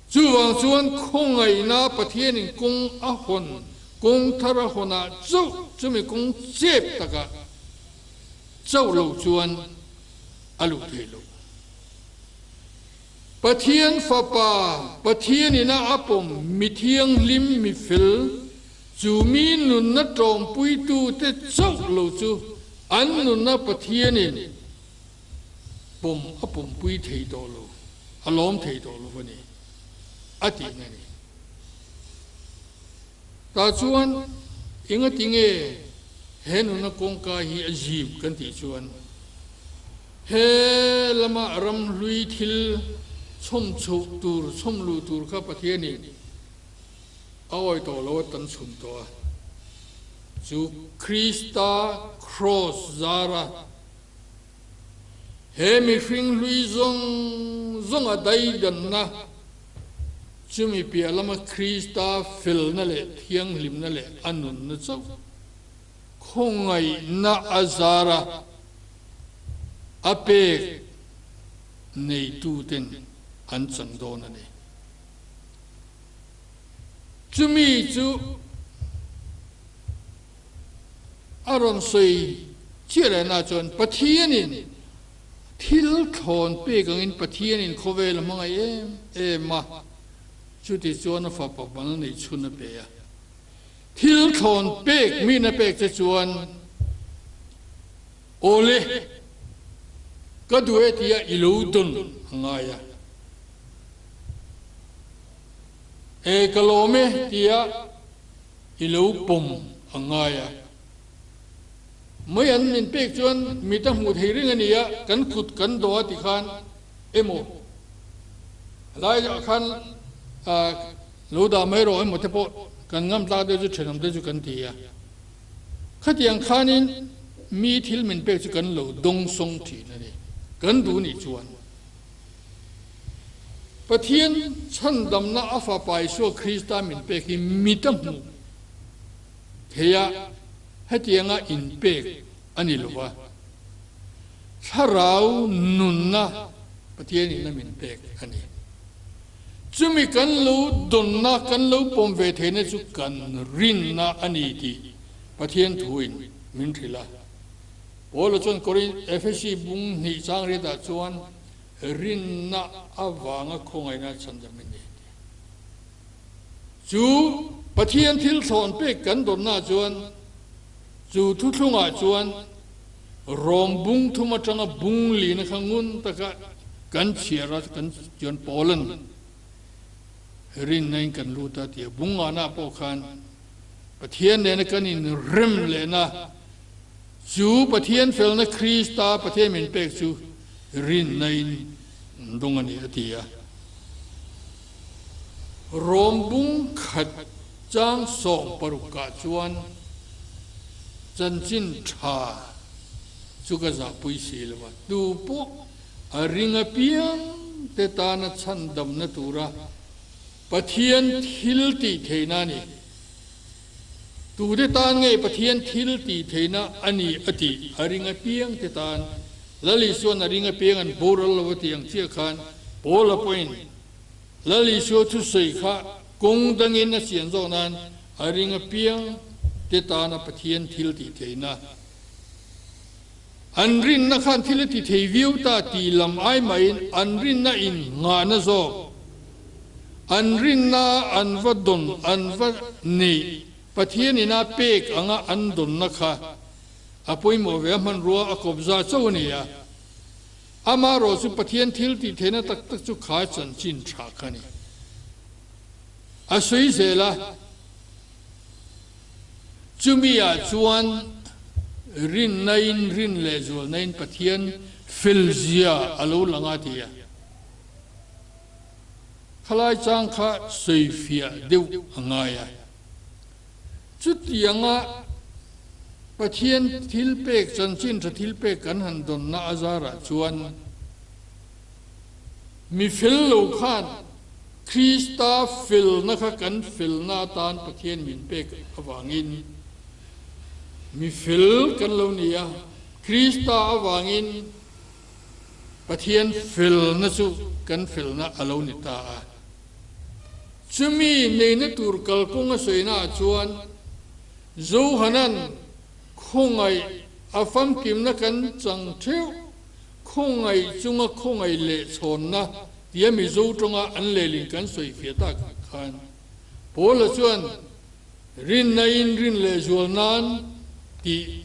Chuvang chuan khawngaihna Pathianin kawng a hawn, kawng thar a hawn ah chauh chumi kawng chep takah chauh lo chuan a luh theih loh. Pathian Fapa, Pathian ina a pawm mi thianghlim, mi fel, chu mi nunna tawngpuitute chauh lo chu an nunna Pathianin pawm a pawmpui thei tawh lo, a lawm thei tawh lo a ni, a tihna a ni. Tah chuan engatinge he nunna kawngka hi a zim kan tih chuan he lama ramhlui thil chhawm chhoh tur, chhawm luh tur kha Pathianin a awi tawh lo a tan chhun tawh a. Chu Krista Kraws zara He mihring hlui zawng zawnga daidanna, chumi piah lama Krista felna leh thianghlimna leh a nunna chauh khawngaihna a zara a pek neituten an chang dawn a ni. Chumi chu A rawn sawi chiah leh na chuan Pathianin thil thlawn pek angin Pathianin khawvel a hmangaih em em a, chuti chuan a fapa mal neih chhun a pe a. Thil thlawn pek min a pek che chuan Awle, ka duh e tia i lo dawn a ngai a. E ka lawm e tia I lo pawm a ngai a. Mai an min pek chuan mit a hmuh thei reng a ni a, kan kut kan dawh a ti khan emaw lai ah khan lo dah mai rawh emaw te pawh kan ngam tlak deuh chu thenawm te chu kan ti a. Khatiang khanin mi thil min pek chu kan lo dawngsawng thin a ni, kan duh nih chuan. Pathian chhandamna a Fapa Isua Krista min pek hi mit a hmuh thei a, hetianga inpek a ni lo va, thlarau nunna Pathianin a min pek a ni. Chumi kan lo dawnna, kan lo pawm ve theihna chu kan rinna a ni tih Pathian thuin min hrilh a. Paula chuan Korinth Efesi bung hnih chang riatah chuan, Rinna avanga khawngaihna chhandam i ni tih. Chu Pathian thil thlawn pek kan dawnna chuan chu thuthlungah chuan rawm bung thum atanga bung lina kha ngun taka kan chhiar a kan chuan Paulan rinna in kan lut a tia bung ngahna pawh khan Pathian nena kan inrem lehna Chu Pathian felna Krista Pathian min pek chu rinna in dawng a ni a ti a. Rom bung khat chang 16 ah chuan chanchin tha chu ka zahpui si lo a, tu pawh a ring apiang te tana chhandamna tura. Pathian thil tih theihna a ni. Tute tan nge Pathian thil tih theihna a ni a tih a ring apiang te tan Lal Isua'n a ring apiang an boral lo a tih ang chiah khan Paula pawhin Lal Isua thusawi kha kawng dangin a chian zawk nan a ring apiang te tana Pathian thil tih theihna an rinna khan thil a ti thei viau ta tih lam ai mahin an rinna in nghahna zawk an rinna an va dawn an va neih Pathian ina pek anga an dawnna kha a pawimawh ve a hmanrua a kawpza chauh a ni a. Amaherawh chu Pathian thil tih theihna tak tak chu kha chanchin tha kha a ni. A sawi zel a, chumi ah chuan rinnain rin leh zualnain Pathian felzia a lo lang a ti a. Khalai chang kha sawifiah deuh a ngai a. Chutianga Pathian thilpek, chanchin tha thilpek kan han dawnna a zarah chuan mi fel lo khan Krista felna kha kan felna atan Pathian min pek avangin mi fel kan lo ni a, Krista avangin Pathian felna chu kan felna a lo ni ta a. Chumi neihna tur kalkawng a sawina ah chuan Johanan khawngaih a famkimna kan chang theuh, khawngaih chunga khawngaih leh chhawnna tia Mizo tawnga an lehlin kan sawi fiah tak khan Paula chuan rinna in rin leh zual nan tih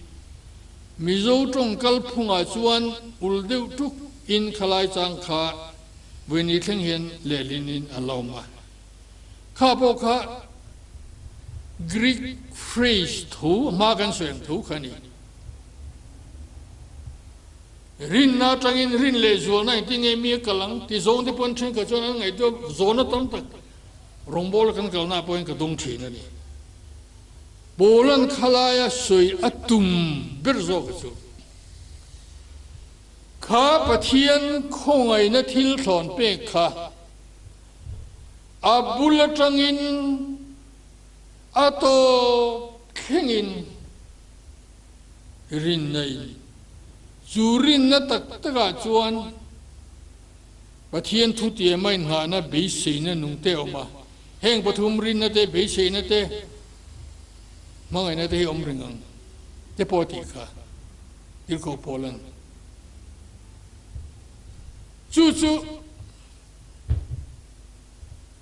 Mizo tawng kalphungah chuan ul deuh tuk in khalai chang kha Vawiini thleng hian lehlin in an la awm a. Kha pawh kha Greek phrase thu hma kan sawi ang thu kha a ni. Rinna atangin rin leh zualna engtin nge mi a kal ang ti zawng te pawn thenkhat chuan an ngaihtuah zawhna tam tak rawngbawla kan kalna ah pawhin ka dawng thin a ni. Paula'n khalaia sawi a tum ber zawk a chu. Kha Pathian khawngaihna thil thlawn pek kha a bul atangin a tawp thlengin rinna in chu rinna tak takah chuan Pathian thutiam a inngahna beiseina nung te a awm a. Heng pathum rinna te, beiseina te, hmangaihna te hi awm reng ang te pawh a tih kha. Tirhkoh Paula'n chu chu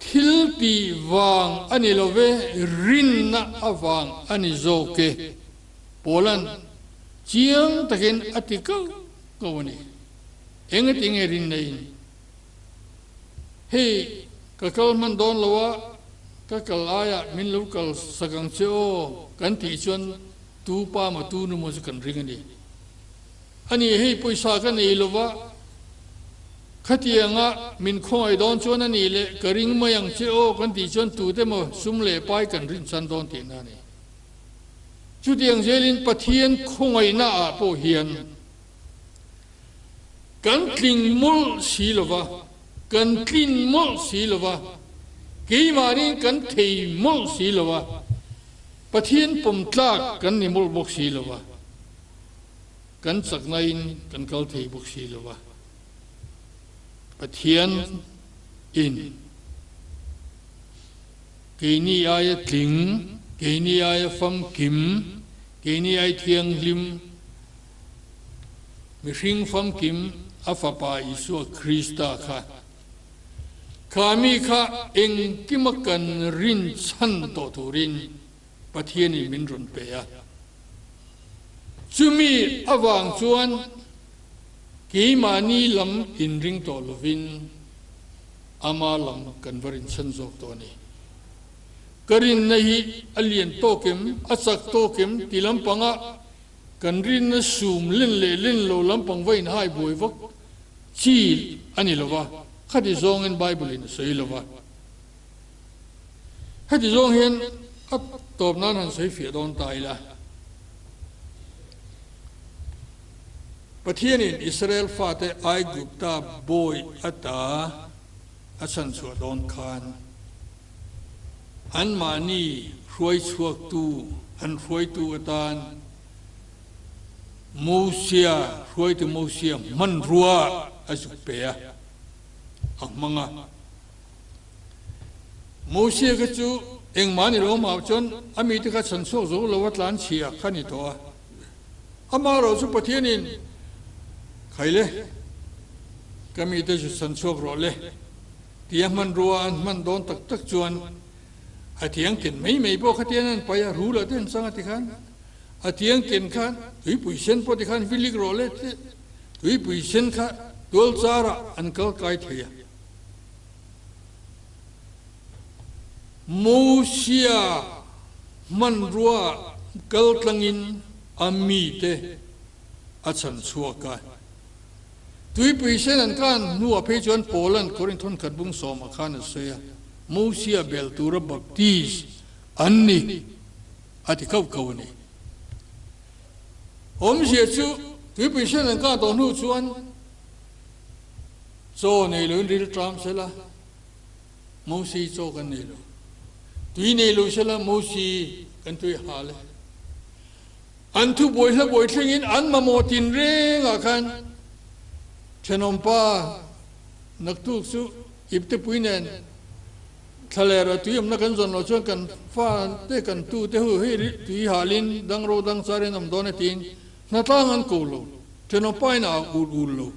thil tih vang a ni lo ve, rinna avang a ni zawk e, Paula'n chiang takin a ti kau kau a ni. Engati nge rinna in hei ka kal hman dawn lo a, ka kal aiah min lo kal sak ang che aw kan tih chuan Tu pa maw tu nu maw chu kan ring a ni. Ani hei pawisa ka nei lova, khatianga min khawngaih dawn chuan a nih leh ka ring mai ang che aw kan tih chuan tute maw sum leh pai kan rinchhan dawn tihna a ni. Chutiang zelin Pathian khawngaihna ah pawh hian kan tling mawlh si lova, kan tlin mawlh si lova, keimahniin kan thei mawlh si lova, Pathian pawm tlak kan ni mawlh bawk si lo va, kan chaknain kan kal thei bawk si lo va. Pathian in keini aia tling, keini aia famkim, keini ai thianghlim, mihring famkim a Fapa Isua Krista kha Kha mi kha engkima kan rin chhan tawh turin Pathianin min rawn pe a. Chumi avang chuan keimahni lam inring tawh lovin ama lam kan va rinchhan zawk tawh a ni. Ka rinna hi a lian tawk em, a chak tawk em ti lampanga kan rinna sum len leh len lo lampang va inhai buai vak Chi a ni lo va, khati zawngin Bible-in a sawi lo va. Heti zawng hian a tawp nan han sawi fiah dawn ta ila. Pathianin Israel fate Aigupta bawi ata a chhanchhuah dawn khan. Anmahni hruai chhuaktu, an hruaitu atan Mosia, hruaitu Mosia hmanrua a zuk pe a, a hmang a. Mosia kha chu engmah ni lo mah chuan a mite kha chhan chhuak zo lo a tlan chhia kha ni tawh a. Amaherawh chu Pathianin, Khai le, ka mite chu chhan chhuak rawh le. Tia hmanrua an hman dawn tak tak chuan a tiang ken mai mai pawh khatian an paih a, rul ah te an chang a tikhan a tiang ken khan tuipui sen pawh tikhan vilik rawh le te tuipui sen kha tual char ah an kal kai thei a. Mosia hmanrua kal tlangin a mite a chhan chhuak a. Tuipui sen an kan hnuah phei chuan Paula'n Korinth khat bung sawmah khan a sawi a, Mosia bel tura baptis an ni a ti kauh kauh a ni. Awmzia chu tuipui sen an kan tawh hnu chuan chaw nei loin ril tlam sela, Mosi chaw kan nei lo. Tui nei lo sela Mosi kan tui hal e. An thu buai hla buai thlengin an mamawh tinrengah khan thenawmpa naktuk chu iptepui nen thlalera tui awmna kan zawn loh chuan kan fa te kan tu te hu hei tui halin dang ro dang charin awm dawn e tiin hnatlang an ko lo, thenawmpa in a ul ul lo.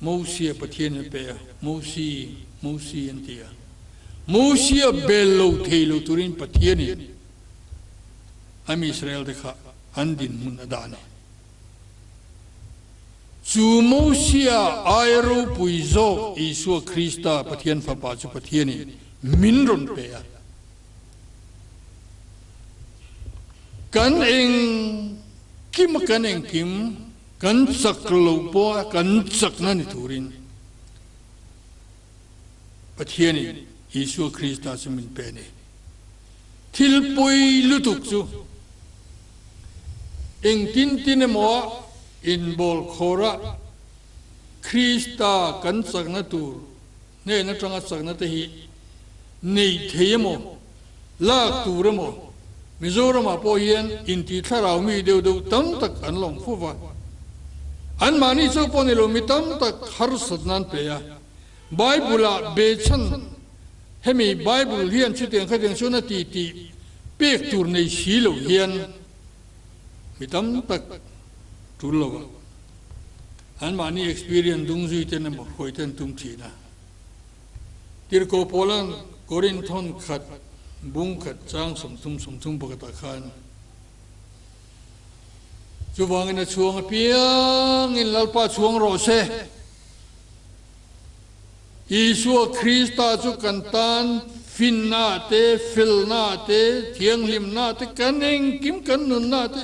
Mosia Pathian in a pe a, Mosi, Mosi an ti a. Mosia bel lo thei lo turin Pathianin Am Israel te kha an dinhmun a dah a ni. Chu Mosia aia ropui zawk Isua Krista, Pathian Fapa chu Pathianin min rawn pe a. Kan engkim a kan engkim kan chak loh pawh a kan chakna ni turin Pathianin Isua Krista chu min pe a ni. Thil pawi lutuk chu engtin tin emaw a inbawl khawr a, Krista kan chakna tur hnen atanga chakna te hi nei thei emaw, lak tur emaw Mizoramah pawh hian inti thlarau mi deuh deuh tam tak an lawm fo va. Anmahni chauh pawh ni lo mi tam tak harsat nan pe a. Bible-ah behchhan hemi Bible hian chutiang khatiang chuan a ti tih pek tur nei si lo hian mi tam tak tul lo a, anmahni experience dung zui ten emaw hruai ten tum thin a. Tirhkoh Paula'n Korinthon khat bung khat chang 30 30 pakhatah khan, Chuvangin a chhuang apiangin Lalpa chhuang rawh se. Isua Krista chu kan tan finna te, felna te, thianghlimna te, kan engkim kan nunna te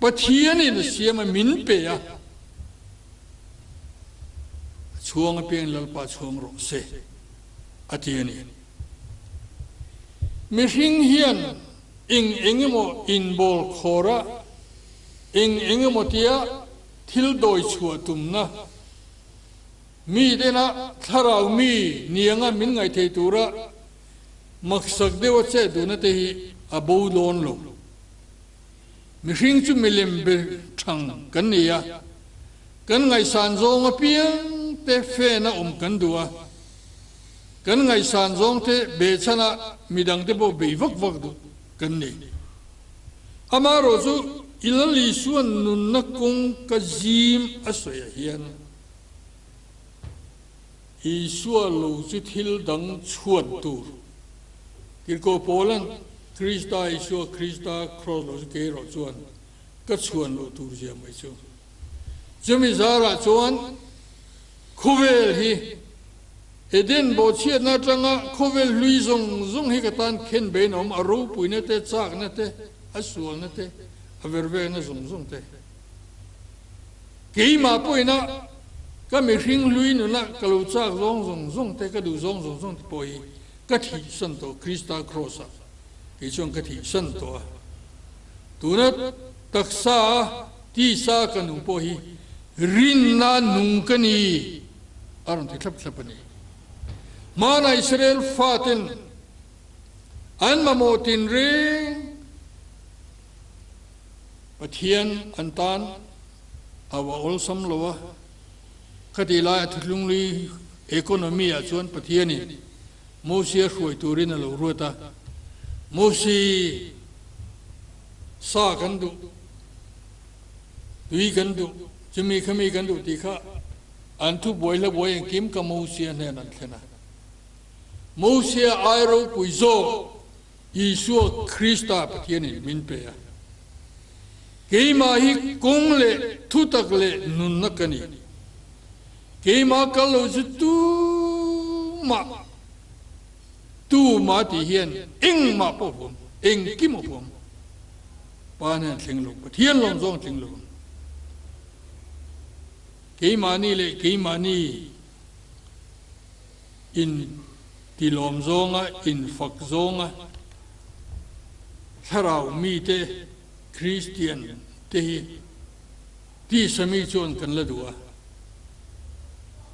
Pathianin a siam a, min pe a. A chhuang apiangin Lalpa chhuang rawh se, a ti a ni. Mihring hian eng eng emaw inbawl khawr a, eng eng emaw tia thil dawi chhuah tumna, mi tena thlarau mi nianga min ngaihthei tura maksak deuha chet duhna te hi a bo dawn lo. Mihring chu milem be thang kan ni a, kan ngaihsan zawng apiang te fena awm kan duh a, kan ngaihsan zawng te behchhana midangte pawh bei vak vak duh kan ni. Amaherawh chu i Lal Isua'n nunna kawng ka zim a sawiah hian Isua lo chu thil dang chhuat tur Tirhkoh Paula'n Krista Isua Krista Kraws lo chu kei erawh chuan ka chhuan loh tur zia mai chu. Chumi zarah chuan khawvel hi Eden bawhchhiatna atanga khawvel hlui zawng zawng hi ka tan khen bein a awm, a ropuina te, chakna te, a sualna te, a vervekna zawng zawng te. Keimah pawhina ka mihring hlui nuna ka lo chak zawng zawng zawng te, ka duh zawng zawng zawng te pawh hi ka thihsan tawh Krista Kraws-ah kei chuan ka thihsan tawh a. Tuna taksa a tisa ka nung pawh hi rinna nung ka ni. A rawn ti thlap thlap a ni. Hmana Israel faten An mamawh tinreng Pathian an tan a va awlsam lo a, khati laia thuthlunglui economy ah chuan Pathianin Mosia hruai turin a lo ruat a, Mosi sa kan duh, tui kan duh, chumi khami kan duh tih kha an thubuai hlabuai engkim ka Mosia hnen an thlen a. Mosia ai ropui zawk Isua Krista Pathianin min pe a. Keimah hi kawng leh thutak leh nunna ka ni. Keimah kal lo chu tumah, tumah tih hian engmah pawh huam, engkim a huam. Pa hnen thleng lo, Pathian lawm zawng thleng lo. Keimahni leh keimahni in ti lawm zawnga in fak zawnga thlarau mite Kristian te hi tisa mi chuan kan la duh a.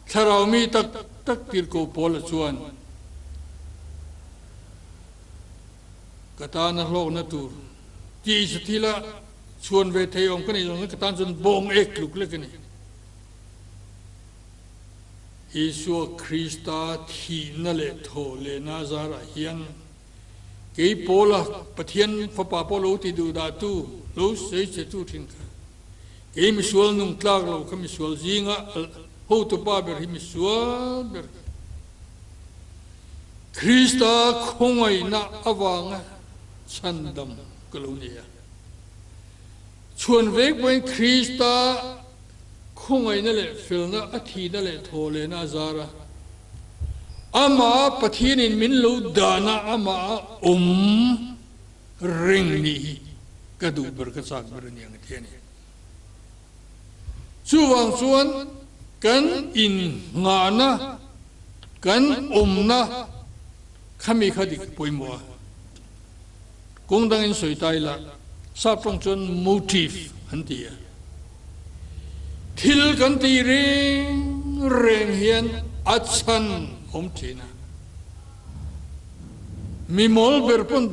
Thlarau mi tak tak tirhkoh Paula chuan ka tana hlawkna tur tisa thila chhuan ve thei awm ka nih zawng ka tan chuan bawng ek tluk lek a ni. Isua Krista thihna leh thawh lehna zarah hian kei Paula, Pathian Fapa pawh lo ti duh dahtu, lo sawi chetu thin kha, kei misual nung tlak lo kha misual zinga hotupa ber hi misual ber Krista khawngaihna avanga chhandam ka lo ni a. Chhuan vek pawhin Krista Khawngaihna leh felna a thihna leh thawhlehna a zar a, Amah Pathianin min lo dahna amah a awm reng nih hi ka duh ber, ka chak ber a ni ang a ti a ni. Chuvang chuan kan innghahna, kan awmna khami kha dik pawimawh a. Kawng dangin sawi ta ila, sap tawng chuan motive an ti a. Thil kan tih reng reng hian a chhan awm thin a. Mi mawl ber pawn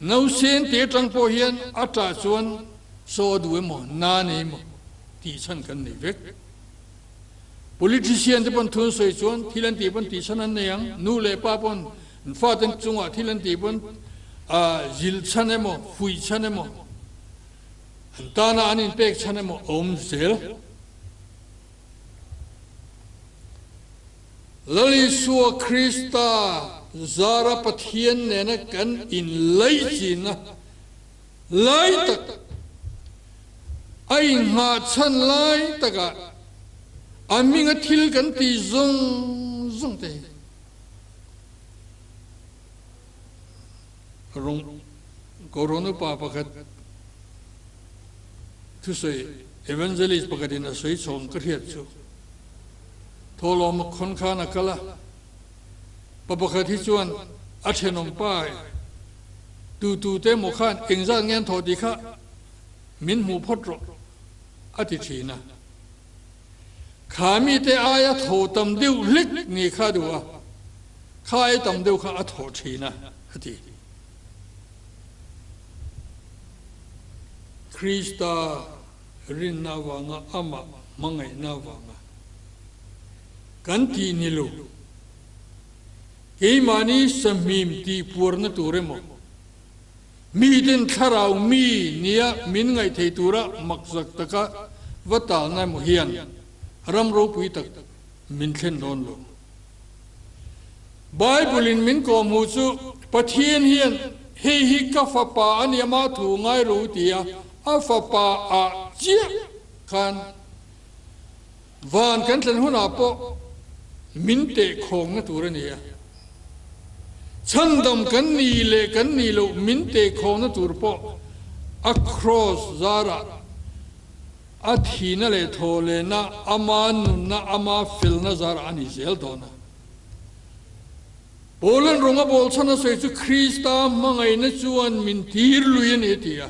nausen te atang pawh hian a tah chuan saw a duh emaw, na nei emaw tih chhan kan nei vek. Politician te pawn thu an sawi chuan thil an tih pawn tih chhan an nei ang, nu leh pa pawn An fate chungah thil an tih pawn zilh chhan emaw, fuih chhan emaw, an tana an inpek chhan emaw a awm zel. Lal Isua Krista zara Pathian nena kan inlaichinna lai tak, a inghah chhan lai takah a hminga thil kan tih zawng zawng te hi Rawng Korawn upa pakhat thusawi Evangelist pakhatin a sawi chhawng ka hriat chu Thawhlawm khawn khan a kal a, pa pakhat hi chuan a thenawm pa tu tu te emaw khan engzat nge an thawh tih kha min hmuh phawt rawh a ti thin a. Kha mite aia tho tam deuh hlek ni kha duh a, kha ai tam deuh kha a thawh thin a, a ti. Krista rinna avanga amah hmangaihna avanga kan tih ni lo, keimahni sahmim tihpuarna tur emaw, Miten thlarau mi nia min ngaih thei tura makzak taka va talna emaw hian ram ropui tak min thlen dawn lo. Bible-in min kawhhmuh chu Pathian hian hei hi ka fapa a nia mah thu ngai ro tia a fapa ah chiah khan Van kan thlen hunah pawh min tehkhawngna tur a ni a, chhandam kan ni leh kan nih loh min tehkhawngna tur pawh a kraws zarah a thihna leh thawhlehna, ama nunna, ama felna zarah a ni zel dawn a. Paulan rawng a bawl chhan a sawi chu Krista hmangaihna chuan min tir lui a ni a ti a.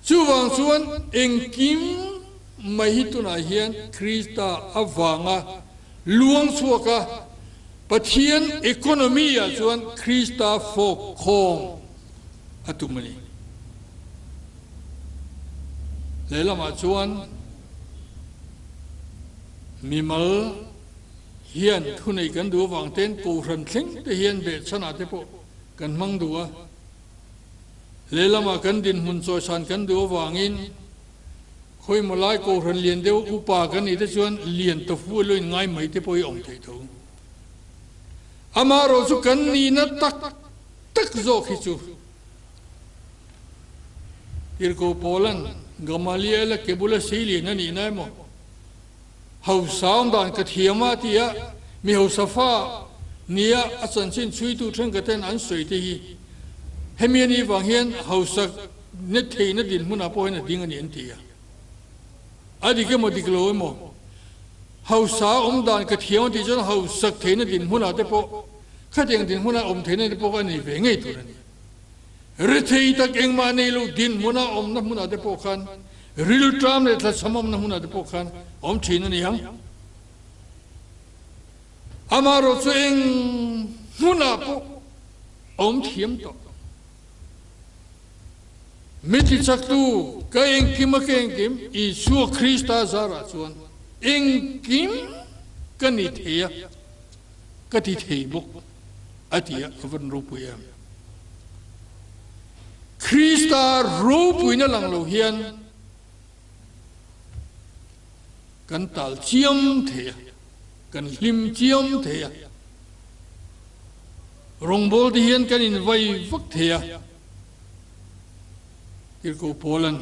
Chuvang chuan engkim mai hi tunah hian Krista avanga luang chhuak a, Pathian economy ah chuan Krista fawk khawm a tum a ni. Lehlamah chuan mimal hian thunei kan duh avang ten Kohhran thleng te hian behchhanah te pawh kan hmang duh a. Lehlamah kan dinhmun chawisan kan duh avangin Khawimaw lai Kohhran lian deuh upa kan nih te chuan lian ta fu elo in ngai mai te pawh hi a awm thei tho. Amaherawh chu kan nihna tak tak zawk hi chu Tirhkoh Paula'n Gamaliel-a ke bula sei lian a nihna emaw hausa awm dan ka thiam a ti a, mi hausa fa nia a chanchin chhuitu thenkhaten an sawi te hi hemi a nih vang hian hausa na theihna dinhmunah pawh hian a ding a ni an ti a. A dik emaw dik lo emaw hausa awm dan ka thiam a tih chuan hausak theihna dinhmunah te pawh khatiang dinhmunah awm theihna te pawh a nei ve ngei tur a ni. Rethei tak engmah nei lo dinhmuna awmna hmunah te pawh khan rilṭam leh thlachham awmna hmunah te pawh khan awm ṭhin a ni ang. Amaherawh chu eng hmunah pawh awm thiam tawh. Mi tichaktu ka engkim a ka engkim Isua Krista zarah chuan engkim ka ni thei a, ka ti thei bawk a ti a, a van ropui em. Krista ropuina lang lo hian kan tal chiam thei a, kan hlim chiam thei a, Rawngbâwl te hian kan invai vak thei a, Tirhkoh Paula'n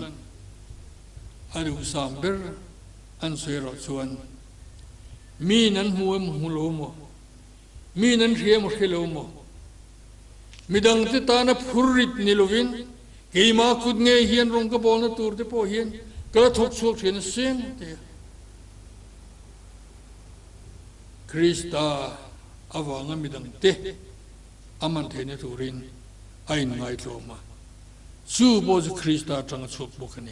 a duhsam ber an sawi erawh chuan, Miin an hmu emaw hmu lo maw? Miin an hria emaw hre lo maw? Midangte tana phurrit ni lovin keimah kut ngei hian rawng ka bawlna tur te pawh hian ka la thawk chhuak thin a seng te a. Krista avanga midangte a man theihna turin a inngaihtlawm a, chu pawh chu Krista atanga chhuak bawk a ni.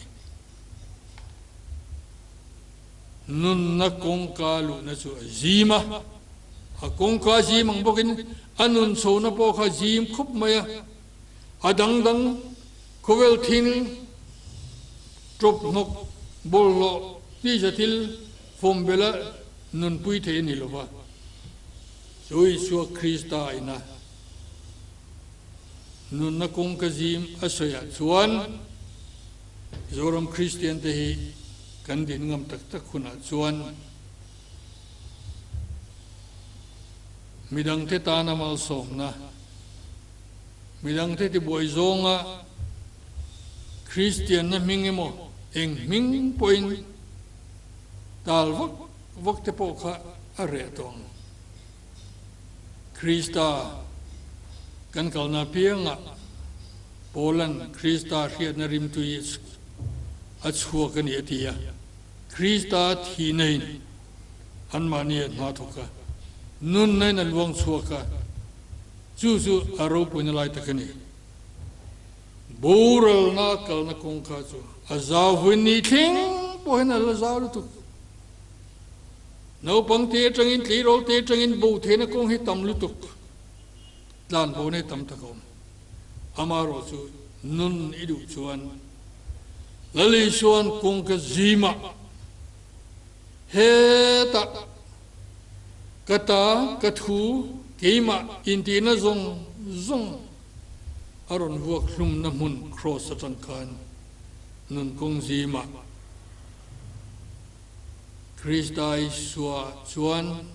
Nunna kawngka luhna chu a zim a, a kawngka zim ang bawkin a nun chhohna pawh kha zim khawp mai a, a dang dang khawvel thil ṭawp hnawk bawlhhlawh tisa thil fawmbela nunpui thei a ni lo va, chu Isua Krista ina nunna kawngka zim a sawiah chuan Zoram Kristiante hi kan din ngam tak tak hunah chuan midangte tana malsawmna, midangte tibuai zawnga Kristianna hming emaw eng hming pawhin tal vak vak te pawh kha a reh tawh ang. Krista kan kalna apiangah Paula'n Krista hriatna rimtui a chhuak a ni a ti a. Krista thihnain anmahni a hna thawk a, nunnain a luang chhuak a, chu chu a ropuina lai tak a ni. Boralna kalna kawngka chu a zau vawi ni thleng pawhin a la zau lutuk. Naupang te atangin, tleirawl te atangin bo theihna kawng hi tam lutuk. Tlan bona hi tam tak a awm. Amaherawh chu nun i duh chuan Lal Isua'n kawngka zimah hetah ka ta, ka thu, keimah intihna zawng zawng a rawn vuak hlumna hmun Kraws atang khan nun kawng zimah Krista Isua chuan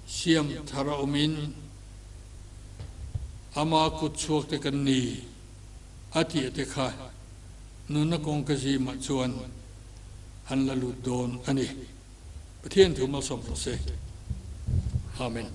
siam thar a awmin ama kut chhuak te kan ni a tih te kha nunna kawngka zimah chuan an la lut dawn a ni. Pathian thu malsawm rawh se. Amen.